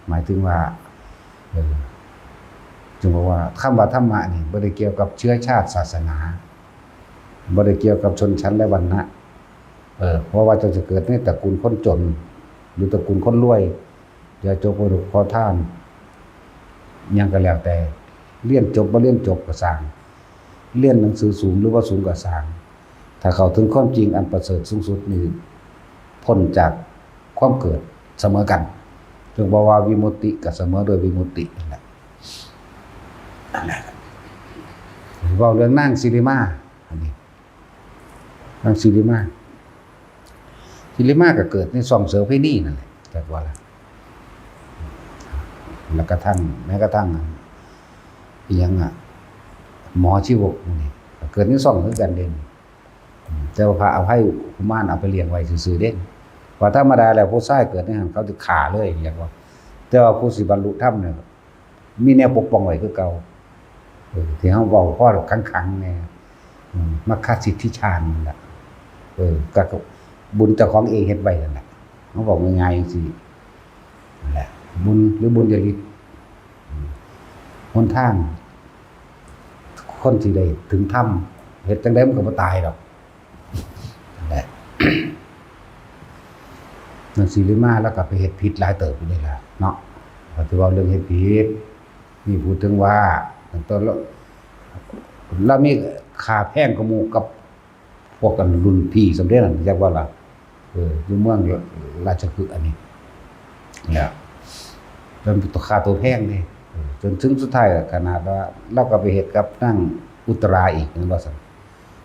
หมายถึงว่า เออ จึงบอกว่า คำว่าธรรมะนี่ บ่ได้เกี่ยวกับเชื้อชาติศาสนา บ่ได้เกี่ยวกับชนชั้นและวรรณะ เออ เพราะว่าเจ้าจะเกิดในตระกูลคนจน หรือตระกูลคนรวย เรียนจบบ่รู้ขอทาน หยังก็แล้วแต่ เรียนจบบ่เรียนจบก็ซ่าง เรียนหนังสือสูงหรือบ่สูงก็ซ่าง ถ้าเข้าถึงความจริงอันประเสริฐสูงสุดนี่ พ้นจากความเกิดเสมอกัน จึงบอกว่าวิมุตติก็เสมอด้วยวิมุตตินั่นแหละ นั่นแหละ เว้าเรื่องนางสิริมา อันนี้ นางสิริมา สิริมาก็เกิดในซ่องโสเภณีนั่นแหละ จักว่าล่ะ แล้วกระทั่ง แม้กระทั่ง อิหยังอะ หมอชีวกนี่ ก็เกิดในซ่องคือกันเด้ แต่ว่าพระอภัยกุมารเอาไปเลี้ยงไว้ซื่อๆเด้ เพราะธรรมดาแล้วผู้ชายเกิดในหั้นเขาสิฆ่าเลย เรียกว่า แต่ว่าผู้สิบรรลุธรรมเนี่ย มีแนวปกป้องไว้คือเก่า เออ ที่เฮาเว้าพอขังๆแน่ อืม มัคคสิทธิฌานนั่นล่ะ เออ ก็บุญเจ้าของเองเฮ็ดไว้นั่นแหละ เฮาเว้าง่ายๆจั่งซี้นั่นแหละ บุญหรือบุญญาฤทธิ์ อืม หนทาง คนที่ได้ถึงธรรม เฮ็ดจั่งใดมันก็บ่ตายดอก นั่นแหละ นางสิริมาแล้วก็ไปเฮ็ดผิดหลายเติบอยู่นี่ล่ะเนาะ ก็ถือว่าเรื่องเฮ็ดผิด นี่พูดถึงว่า ตอนเรา เรามีค่าแพงกว่าหมู่กับพวกกันรุ่นพี่สำเร็จนั่น จักว่าล่ะ เออ อยู่เมืองราชคฤห์อันนี้ เนี่ย มันเป็นตัวค่าตัวแพงเด้ เออ จนถึงสุดท้ายขนาดว่า เราก็ไปเฮ็ดกับนางอุตราอีก เห็นบ่ซั่น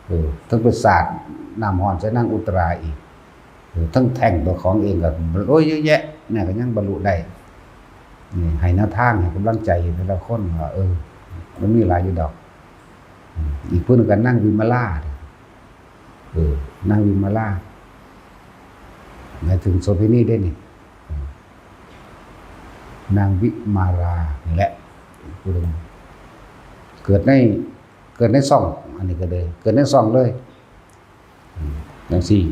เออ ทั้งไปสาดน้ำร้อนใส่นางอุตราอีก เออ ทั้งแท่งตัวของเองก็ โอ้ย เยอะแยะ เนี่ยก็ยังบรรลุได้ นี่ให้แนวทาง ให้กำลังใจแต่ละคนว่า เออ มันมีหลายอยู่ดอก อืม อีกผู้หนึ่งก็นางวิมลา เออ นางวิมลา หมายถึงโสเภณีได้นี่ อืม นางวิมาลานี่แหละ ผู้หนึ่ง เกิดใน เกิดในซ่อง อันนี้ก็เลย เกิดในซ่องเลย อืม จั่งซี้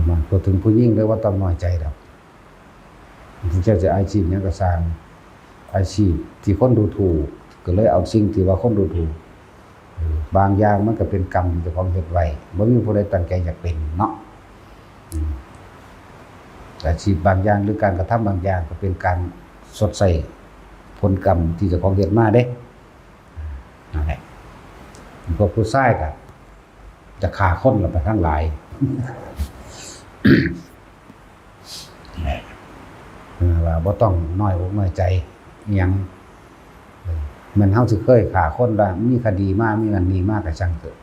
มาพูดถึงผู้หญิงเลยว่าต้องน้อยใจดอก ถึงจะ จะอาชีพหยังก็ซ่าง อาชีพที่คนดูถูก ก็เลยเอาสิ่งที่ว่าคนดูถูก เออ บางอย่างมันก็เป็นกรรมที่เจ้าของเฮ็ดไว้ บ่มีผู้ใดตั้งใจอยากเป็นเนาะ อืม อาชีพบางอย่างหรือการกระทำบางอย่างก็เป็นการชดใช้ผลกรรมที่เจ้าของเฮ็ดมาเด้ นั่นแหละ พวกผู้ชายก็จะฆ่าคนละไปทั้งหลาย ว่าบ่ต้องน้อยอกน้อยใจอิหยัง เออ แม่นเฮาสิเคยฆ่าคนว่ามีคดีมา มีนั่นนี่มาก็ช่างเถอะ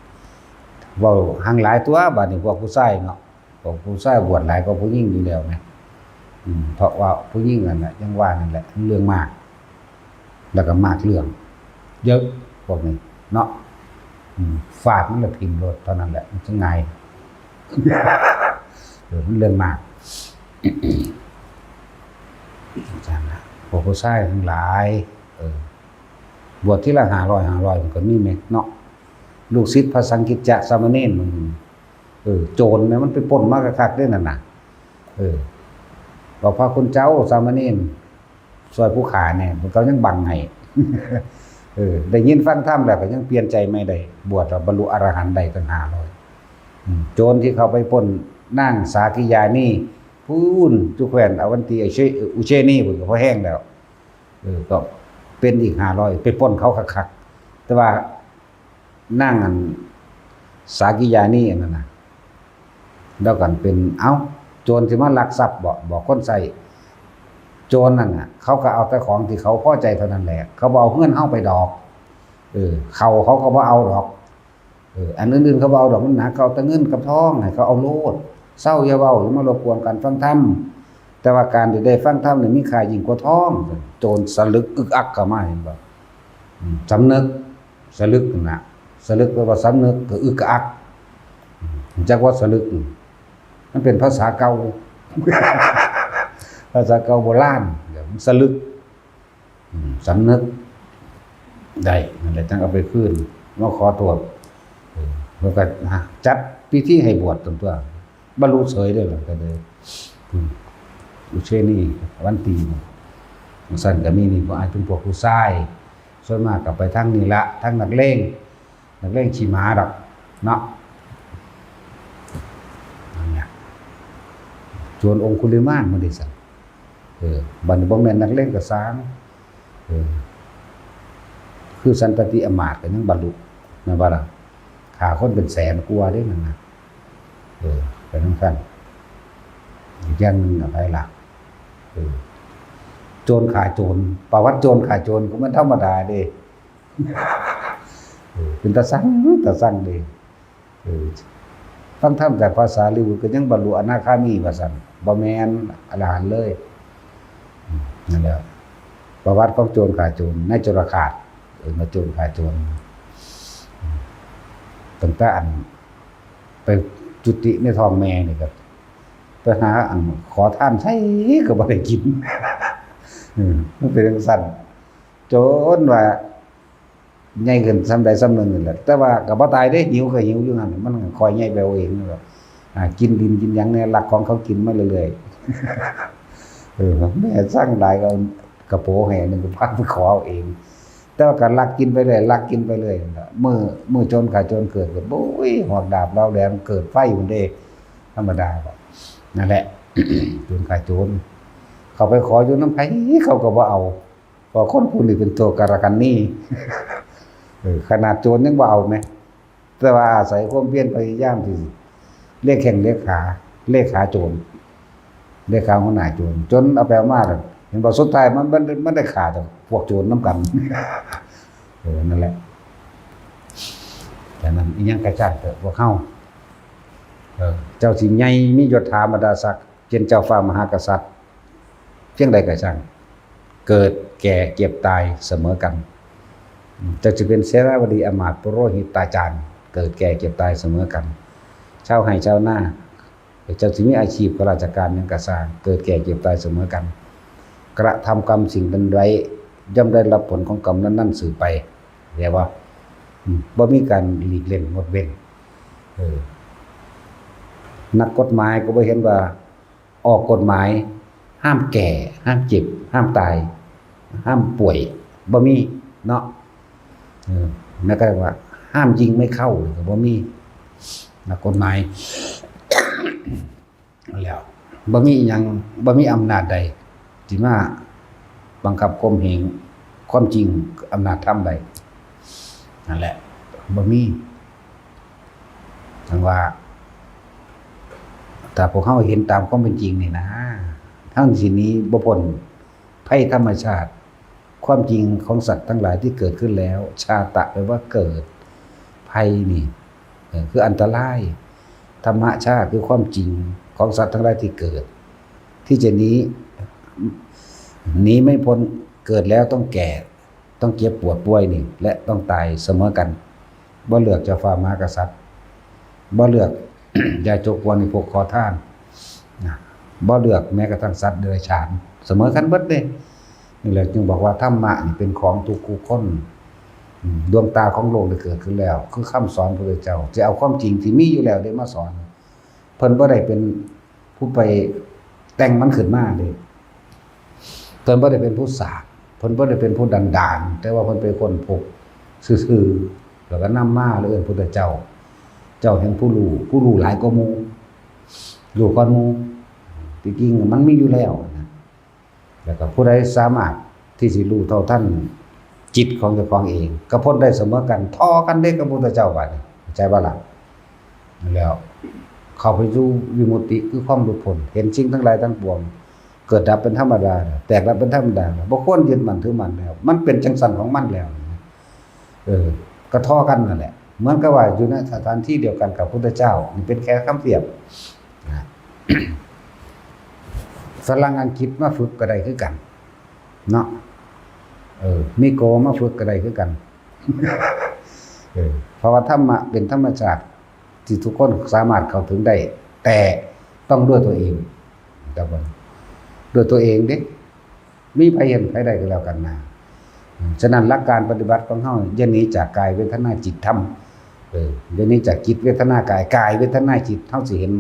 เว้าหังหลายตัว บาดนี้พวกผู้ชายเนาะ พวกผู้ชายบวชหลายกว่าผู้หญิงอยู่แล้วไง อืม เพราะว่าผู้หญิงนั่นแหละ ยังว่านั่นแหละ เรื่องมาก แล้วก็มากเรื่อง เยอะ พวกนี้เนาะ อืม ฟาดมันละถิ่มโลดเท่านั้นแหละ มันจะง่าย เออ มันเรื่องมาก จั่งนะ พวกผู้ชายทั้งหลาย เออ บวชทีละห้าร้อย ห้าร้อย มันก็มีแหมเนาะ ลูกศิษย์พระสังกิจจะสามเณรมัน เออ โจรเนี่ยมันไปปล้นมาคักๆเด้นั่นน่ะ เออ บอกพระคุณเจ้าสามเณร ช่วยผู้ฆ่าแหน่ มันก็ยังบังให้ เออ ได้ยินฟังธรรมแล้วก็ยังเปลี่ยนใจใหม่ได้ บวชแล้วบรรลุอรหันต์ได้ตั้งห้าร้อย อืม โจรที่เขาไปปล้นนางสากิยานี พู้น จุแคว้นอวันตี อุเช อุเชนี พู้น ก็พอแฮงแล้ว เออ ก็เป็นอีกห้าร้อย ไปปล้นเขาคักๆ แต่ว่านางอันสากิยานีอันนั้นน่ะ แล้วกันเป็น เอ้า โจรสิมาลักทรัพย์บ่ บอกคนใช้ โจรนั่นน่ะ เขาก็เอาแต่ของที่เขาพอใจเท่านั้นแหละ เขาบ่เอาเงินเฮาไปดอก เออ ข้าวเขาก็บ่เอาดอก เออ อันอื่นๆเขาบ่เอาดอก มันหนัก เขาเอาแต่เงินกับทอง ให้เขาเอาโลด เซาอย่าเว้า อย่ามารบกวนการฟังธรรม แต่ว่าการที่ได้ฟังธรรมนี่มีค่ายิ่งกว่าทอง โจรสะลึกอึกอักเข้ามา เห็นบ่ อืม สำนึก สะลึกนั่นน่ะ สะลึกแปลว่าสำนึก ก็อึกกะอัก อืม จักว่าสะลึก มันเป็นภาษาเก่า ภาษาเก่าโบราณ สะลึก อืม สำนึก ได้ นั่นแหละ จั่งเอาไปคืน มาขอโทษ เออ เพิ่นก็ อ่ะ จัดพิธีให้บวชตันตั๊ว บรรลุเสยเด้อล่ะ ก็เลย อืม อุเชนี วันตี จั่งซั้นก็มีนี่ พวกอ้ายเป็นพวกผู้ชาย ส่วนมากก็ไปทางนี่ละ ทางนักเลง นักเลงขี้หมาดอก เนาะ นั่นแหละ โจรองคุลิมานมันได้สั่น เออ บัดนี้บ่แม่นนักเลงกระสร้าง เออ คือสันตติอำมาตย์ก็ยังบรรลุ แม่นบ่ล่ะ ฆ่าคนเป็นแสนกว่าเด้นั่นน่ะ เออ เป็นจั่งซั้น อีกอย่างหนึ่งน่ะ ไผล่ะ เออ โจรฆ่าโจร ประวัติโจรฆ่าโจรก็บ่ธรรมดาเด้ เออ เป็นตาซัง ตาซังเด้ เออ ฟังธรรมจากพระสารีบุตรก็ยังบรรลุอนาคามีว่าซั่น บ่แม่นอรหันต์เลย อืม นั่นแหละ ประวัติของโจรฆ่าโจร ในโจรคาด เออ มาโจรฆ่าโจร อืม ตั้งแต่อัน ไปจุติในท้องแม่นี่ก็ ไปหาอันขอทานใสก็บ่ได้กิน อืม มันเป็นจั่งซั้น โจรว่า ใหญ่ขึ้นส่ำใดส่ำหนึ่งนี่แหละ แต่ว่าก็บ่ตายเด้ หิวก็หิวอยู่หั่น มันก็ค่อยใหญ่ไปเอาเองนั่นแหละ อ่า กินดินกินหยังแหน่ ลักของเขากินมาเรื่อยๆ เออ แม่สั่งหลายก็เอากระโปรงให้อันหนึ่ง ก็พาไปขอเอาเอง แต่ว่าก็ลักกินไปเรื่อย ลักกินไปเรื่อยนั่นแหละ มื้อ มื้อโจรฆ่าโจรเกิดก็ โอ้ย หอกดาบเหลาแหลม เกิดไฟพุ้นเด้ ธรรมดาบ่ นั่นแหละ โจรฆ่าโจร เขาไปขออยู่นำไผ เขาก็บ่เอา เพราะคนผู้นี้เป็นตัวการกันนี่ เออ ขนาดโจรยังบ่เอาแหม แต่ว่าอาศัยความเพียรพยายามที่เรียกแข้งเรียกขา เรียกขาโจร เรียกขาหัวหน้าโจร จนเอาไปเอามาแล้ว เห็นบ่ สุดท้ายมัน มัน มันได้ฆ่าแต่พวกโจรนำกัน เออ นั่นแหละ ฉะนั้นอิหยังกะซ่างเถาะพวกเฮา เออ เจ้าสิใหญ่มียศถาบรรดาศักดิ์ เป็นเจ้าฟ้ามหากษัตริย์ เพียงใดกะซ่าง เกิดแก่เจ็บตายเสมอกัน เจ้าสิเป็นเสนาบดีอำมาตย์ปุโรหิตาจารย์ เกิดแก่เจ็บตายเสมอกัน ชาวไร่ชาวนา เจ้าสิมีอาชีพข้าราชการหยังกะซ่าง เกิดแก่เจ็บตายเสมอกัน กระทำกรรมสิ่งนั้นไว้ ย่อมได้รับผลของกรรมนั้นๆสืบไป เห็นบ่ อืม บ่มีการหลีกเล่นงดเว้น เออ นักกฎหมายก็บ่เห็นว่าออกกฎหมายห้ามแก่ ห้ามเจ็บ ห้ามตาย ห้ามป่วย บ่มีเนาะ เออ แล้วก็ว่าห้ามยิงไม่เข้า ก็บ่มี นักกฎหมาย แล้ว บ่มีอิหยัง บ่มีอำนาจใด สิมาบังคับข่มเหงความจริง อำนาจธรรมใด นั่นแหละ บ่มี จั่งว่า ถ้าพวกเฮาเห็นตามความเป็นจริงนี่นะ ทั้งสิหนีบ่พ้นภัยธรรมชาติ ความจริงของสัตว์ทั้งหลายที่เกิดขึ้นแล้ว ชาตะแปลว่าเกิด ภัยนี่ เออ คืออันตราย ธรรมชาติคือความจริงของสัตว์ทั้งหลายที่เกิด ที่จะหนี หนีไม่พ้น เกิดแล้วต้องแก่ ต้องเจ็บปวดป่วยนี่ และต้องตายเสมอกัน บ่เลือกเจ้าฟ้ามหากษัตริย์ บ่เลือก ยาจก พวกนี้ พวกขอทาน นะ บ่เลือกแม้กระทั่งสัตว์เดรัจฉาน เสมอกันเบิดเด้ นี่แหละจึงบอกว่าธรรมะนี่เป็นของทุกคู่คน อืม ดวงตาของโลกได้เกิดขึ้นแล้ว คือคำสอนพระพุทธเจ้า จะเอาความจริงที่มีอยู่แล้วได้มาสอน เพิ่นบ่ได้เป็นผู้ไปแต่งมันขึ้นมาเด้ เพิ่นบ่ได้เป็นผู้สร้าง เพิ่นบ่ได้เป็นผู้ดันดาน แต่ว่าเพิ่นไปค้นพบซื่อๆ แล้วก็นำมา แล้วเอิ้นพุทธเจ้า เจ้าแห่งผู้รู้ ผู้รู้หลายกว่าหมู่ รู้ก่อนหมู่ ที่จริงมันมีอยู่แล้วนะ แล้วก็ผู้ใดสามารถที่สิรู้เท่าทันจิตของเจ้าของเอง ก็พ้นได้เสมอกัน ท่อกันเด้กับพระพุทธเจ้า บาดนี้ เข้าใจบ่ล่ะ? แล้วเข้าไปสู่วิมุตติ คือความหลุดพ้น เห็นสิ่งทั้งหลายทั้งปวง เกิดดับเป็นธรรมดา แตกดับเป็นธรรมดา บ่ควรยึดมั่นถือมั่นแล้ว มันเป็นจังซั่นของมันแล้ว เออ ก็ท่อกันนั่นแหละ เหมือนกับว่าอยู่ในสถานที่เดียวกันกับพุทธเจ้า นี่เป็นแค่คำเปรียบนะ ฝรั่งอังกฤษมาฝึกก็ได้คือกัน เนาะ เออ นิโกมาฝึกก็ได้คือกัน เออ เพราะว่าธรรมะเป็นธรรมชาติที่ทุกคนสามารถเข้าถึงได้ แต่ต้องด้วยตัวเอง ครับผม ด้วยตัวเองเด้ มีไผเห็นไผได้ก็แล้วกันนะ อืม ฉะนั้นหลักการปฏิบัติของเฮา อย่าหนีจากกายเวทนาจิตธรรม เออ อย่าหนีจากจิตเวทนากาย กายเวทนาจิต เฮาสิเห็น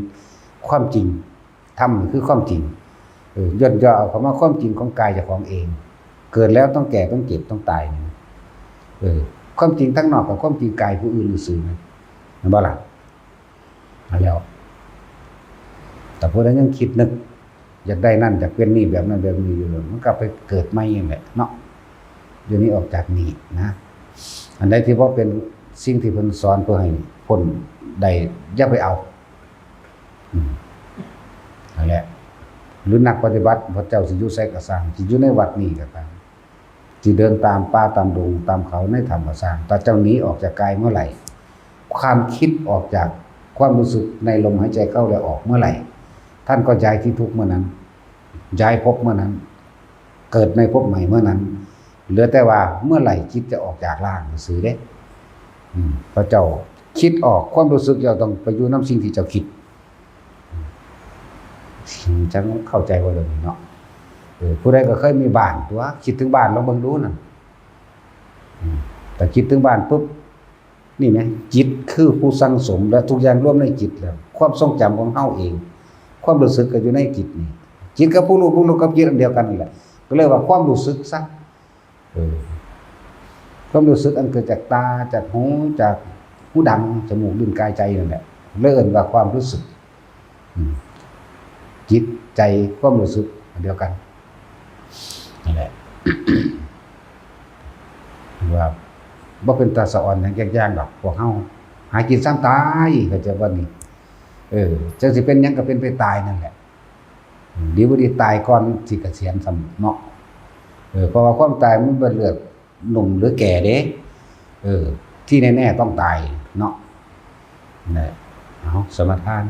ความจริง ธรรมคือความจริง เออ ย่นย่อเอาคำว่าความจริงของกายเจ้าของเอง เกิดแล้วต้องแก่ ต้องเจ็บ ต้องตายนี่ เออ ความจริงทั้งนอกกับความจริงกายผู้อื่นซื่อๆนะ เห็นบ่ล่ะ? เอาแล้ว แต่ผู้ใดยังคิดนึก อยากได้นั่น อยากเป็นนี่ แบบนั้นแบบนี้อยู่เลย มันก็ไปเกิดใหม่นั่นแหละเนาะ เดี๋ยวนี้ออกจากนี่นะ อันใดที่ว่าเป็นสิ่งที่เพิ่นสอนเพื่อให้พ้นได้ อย่าไปเอา อืม นั่นแหละ หรือนักปฏิบัติ พระเจ้าสิอยู่ไสก็ซ่าง สิอยู่ในวัดนี้ก็ตาม สิเดินตามป่าตามดงตามเขาในถ้ำก็ซ่าง ถ้าเจ้าหนีออกจากกายเมื่อไหร่ ความคิดออกจากความรู้สึกในลมหายใจเข้าและออกเมื่อไหร่ ท่านก็ย้ายที่ทุกข์เมื่อนั้น ย้ายภพเมื่อนั้น เกิดในภพใหม่เมื่อนั้น เหลือแต่ว่าเมื่อไหร่จิตจะออกจากร่างซื่อเด้ อืม พระเจ้าคิดออกความรู้สึก เจ้าต้องไปอยู่นำสิ่งที่เจ้าคิด จั่งเข้าใจว่าเรื่องนี้เนาะ เออ ผู้ใดก็เคยมีบ้านตั๊ว คิดถึงบ้านลองเบิ่งดูนั่น อืม แต่คิดถึงบ้านปุ๊บ นี่ไหม จิตคือผู้สั่งสม และทุกอย่างรวมในจิตแล้ว ความทรงจำของเฮาเอง ความรู้สึกก็อยู่ในจิตนี่ จิตกับผู้รู้ ผู้รู้กับจิตอันเดียวกันนี่แหละ ก็เลยว่าความรู้สึกซะ เออ ความรู้สึกอันเกิดจากตา จากหู จากหูดัง จมูก ลิ้น กาย ใจนั่นแหละ เลยเอิ้นว่าความรู้สึก อืม จิต ใจ ความรู้สึกอันเดียวกัน นั่นแหละ ว่าบ่เป็นตาสะออนหยังจักอย่างดอก พวกเฮาหากินซ่ำตาย เข้าใจบ่นี่? เออ จักสิเป็นหยังก็เป็นไปตายนั่นแหละ อืม ดีบ่ดีตายก่อนสิเกษียณซ้ำเนาะ เออ เพราะว่าความตายมันบ่เลือกหนุ่มหรือแก่เด้ เออ ที่แน่ๆต้องตายเนาะ นะ เอา สมาทาน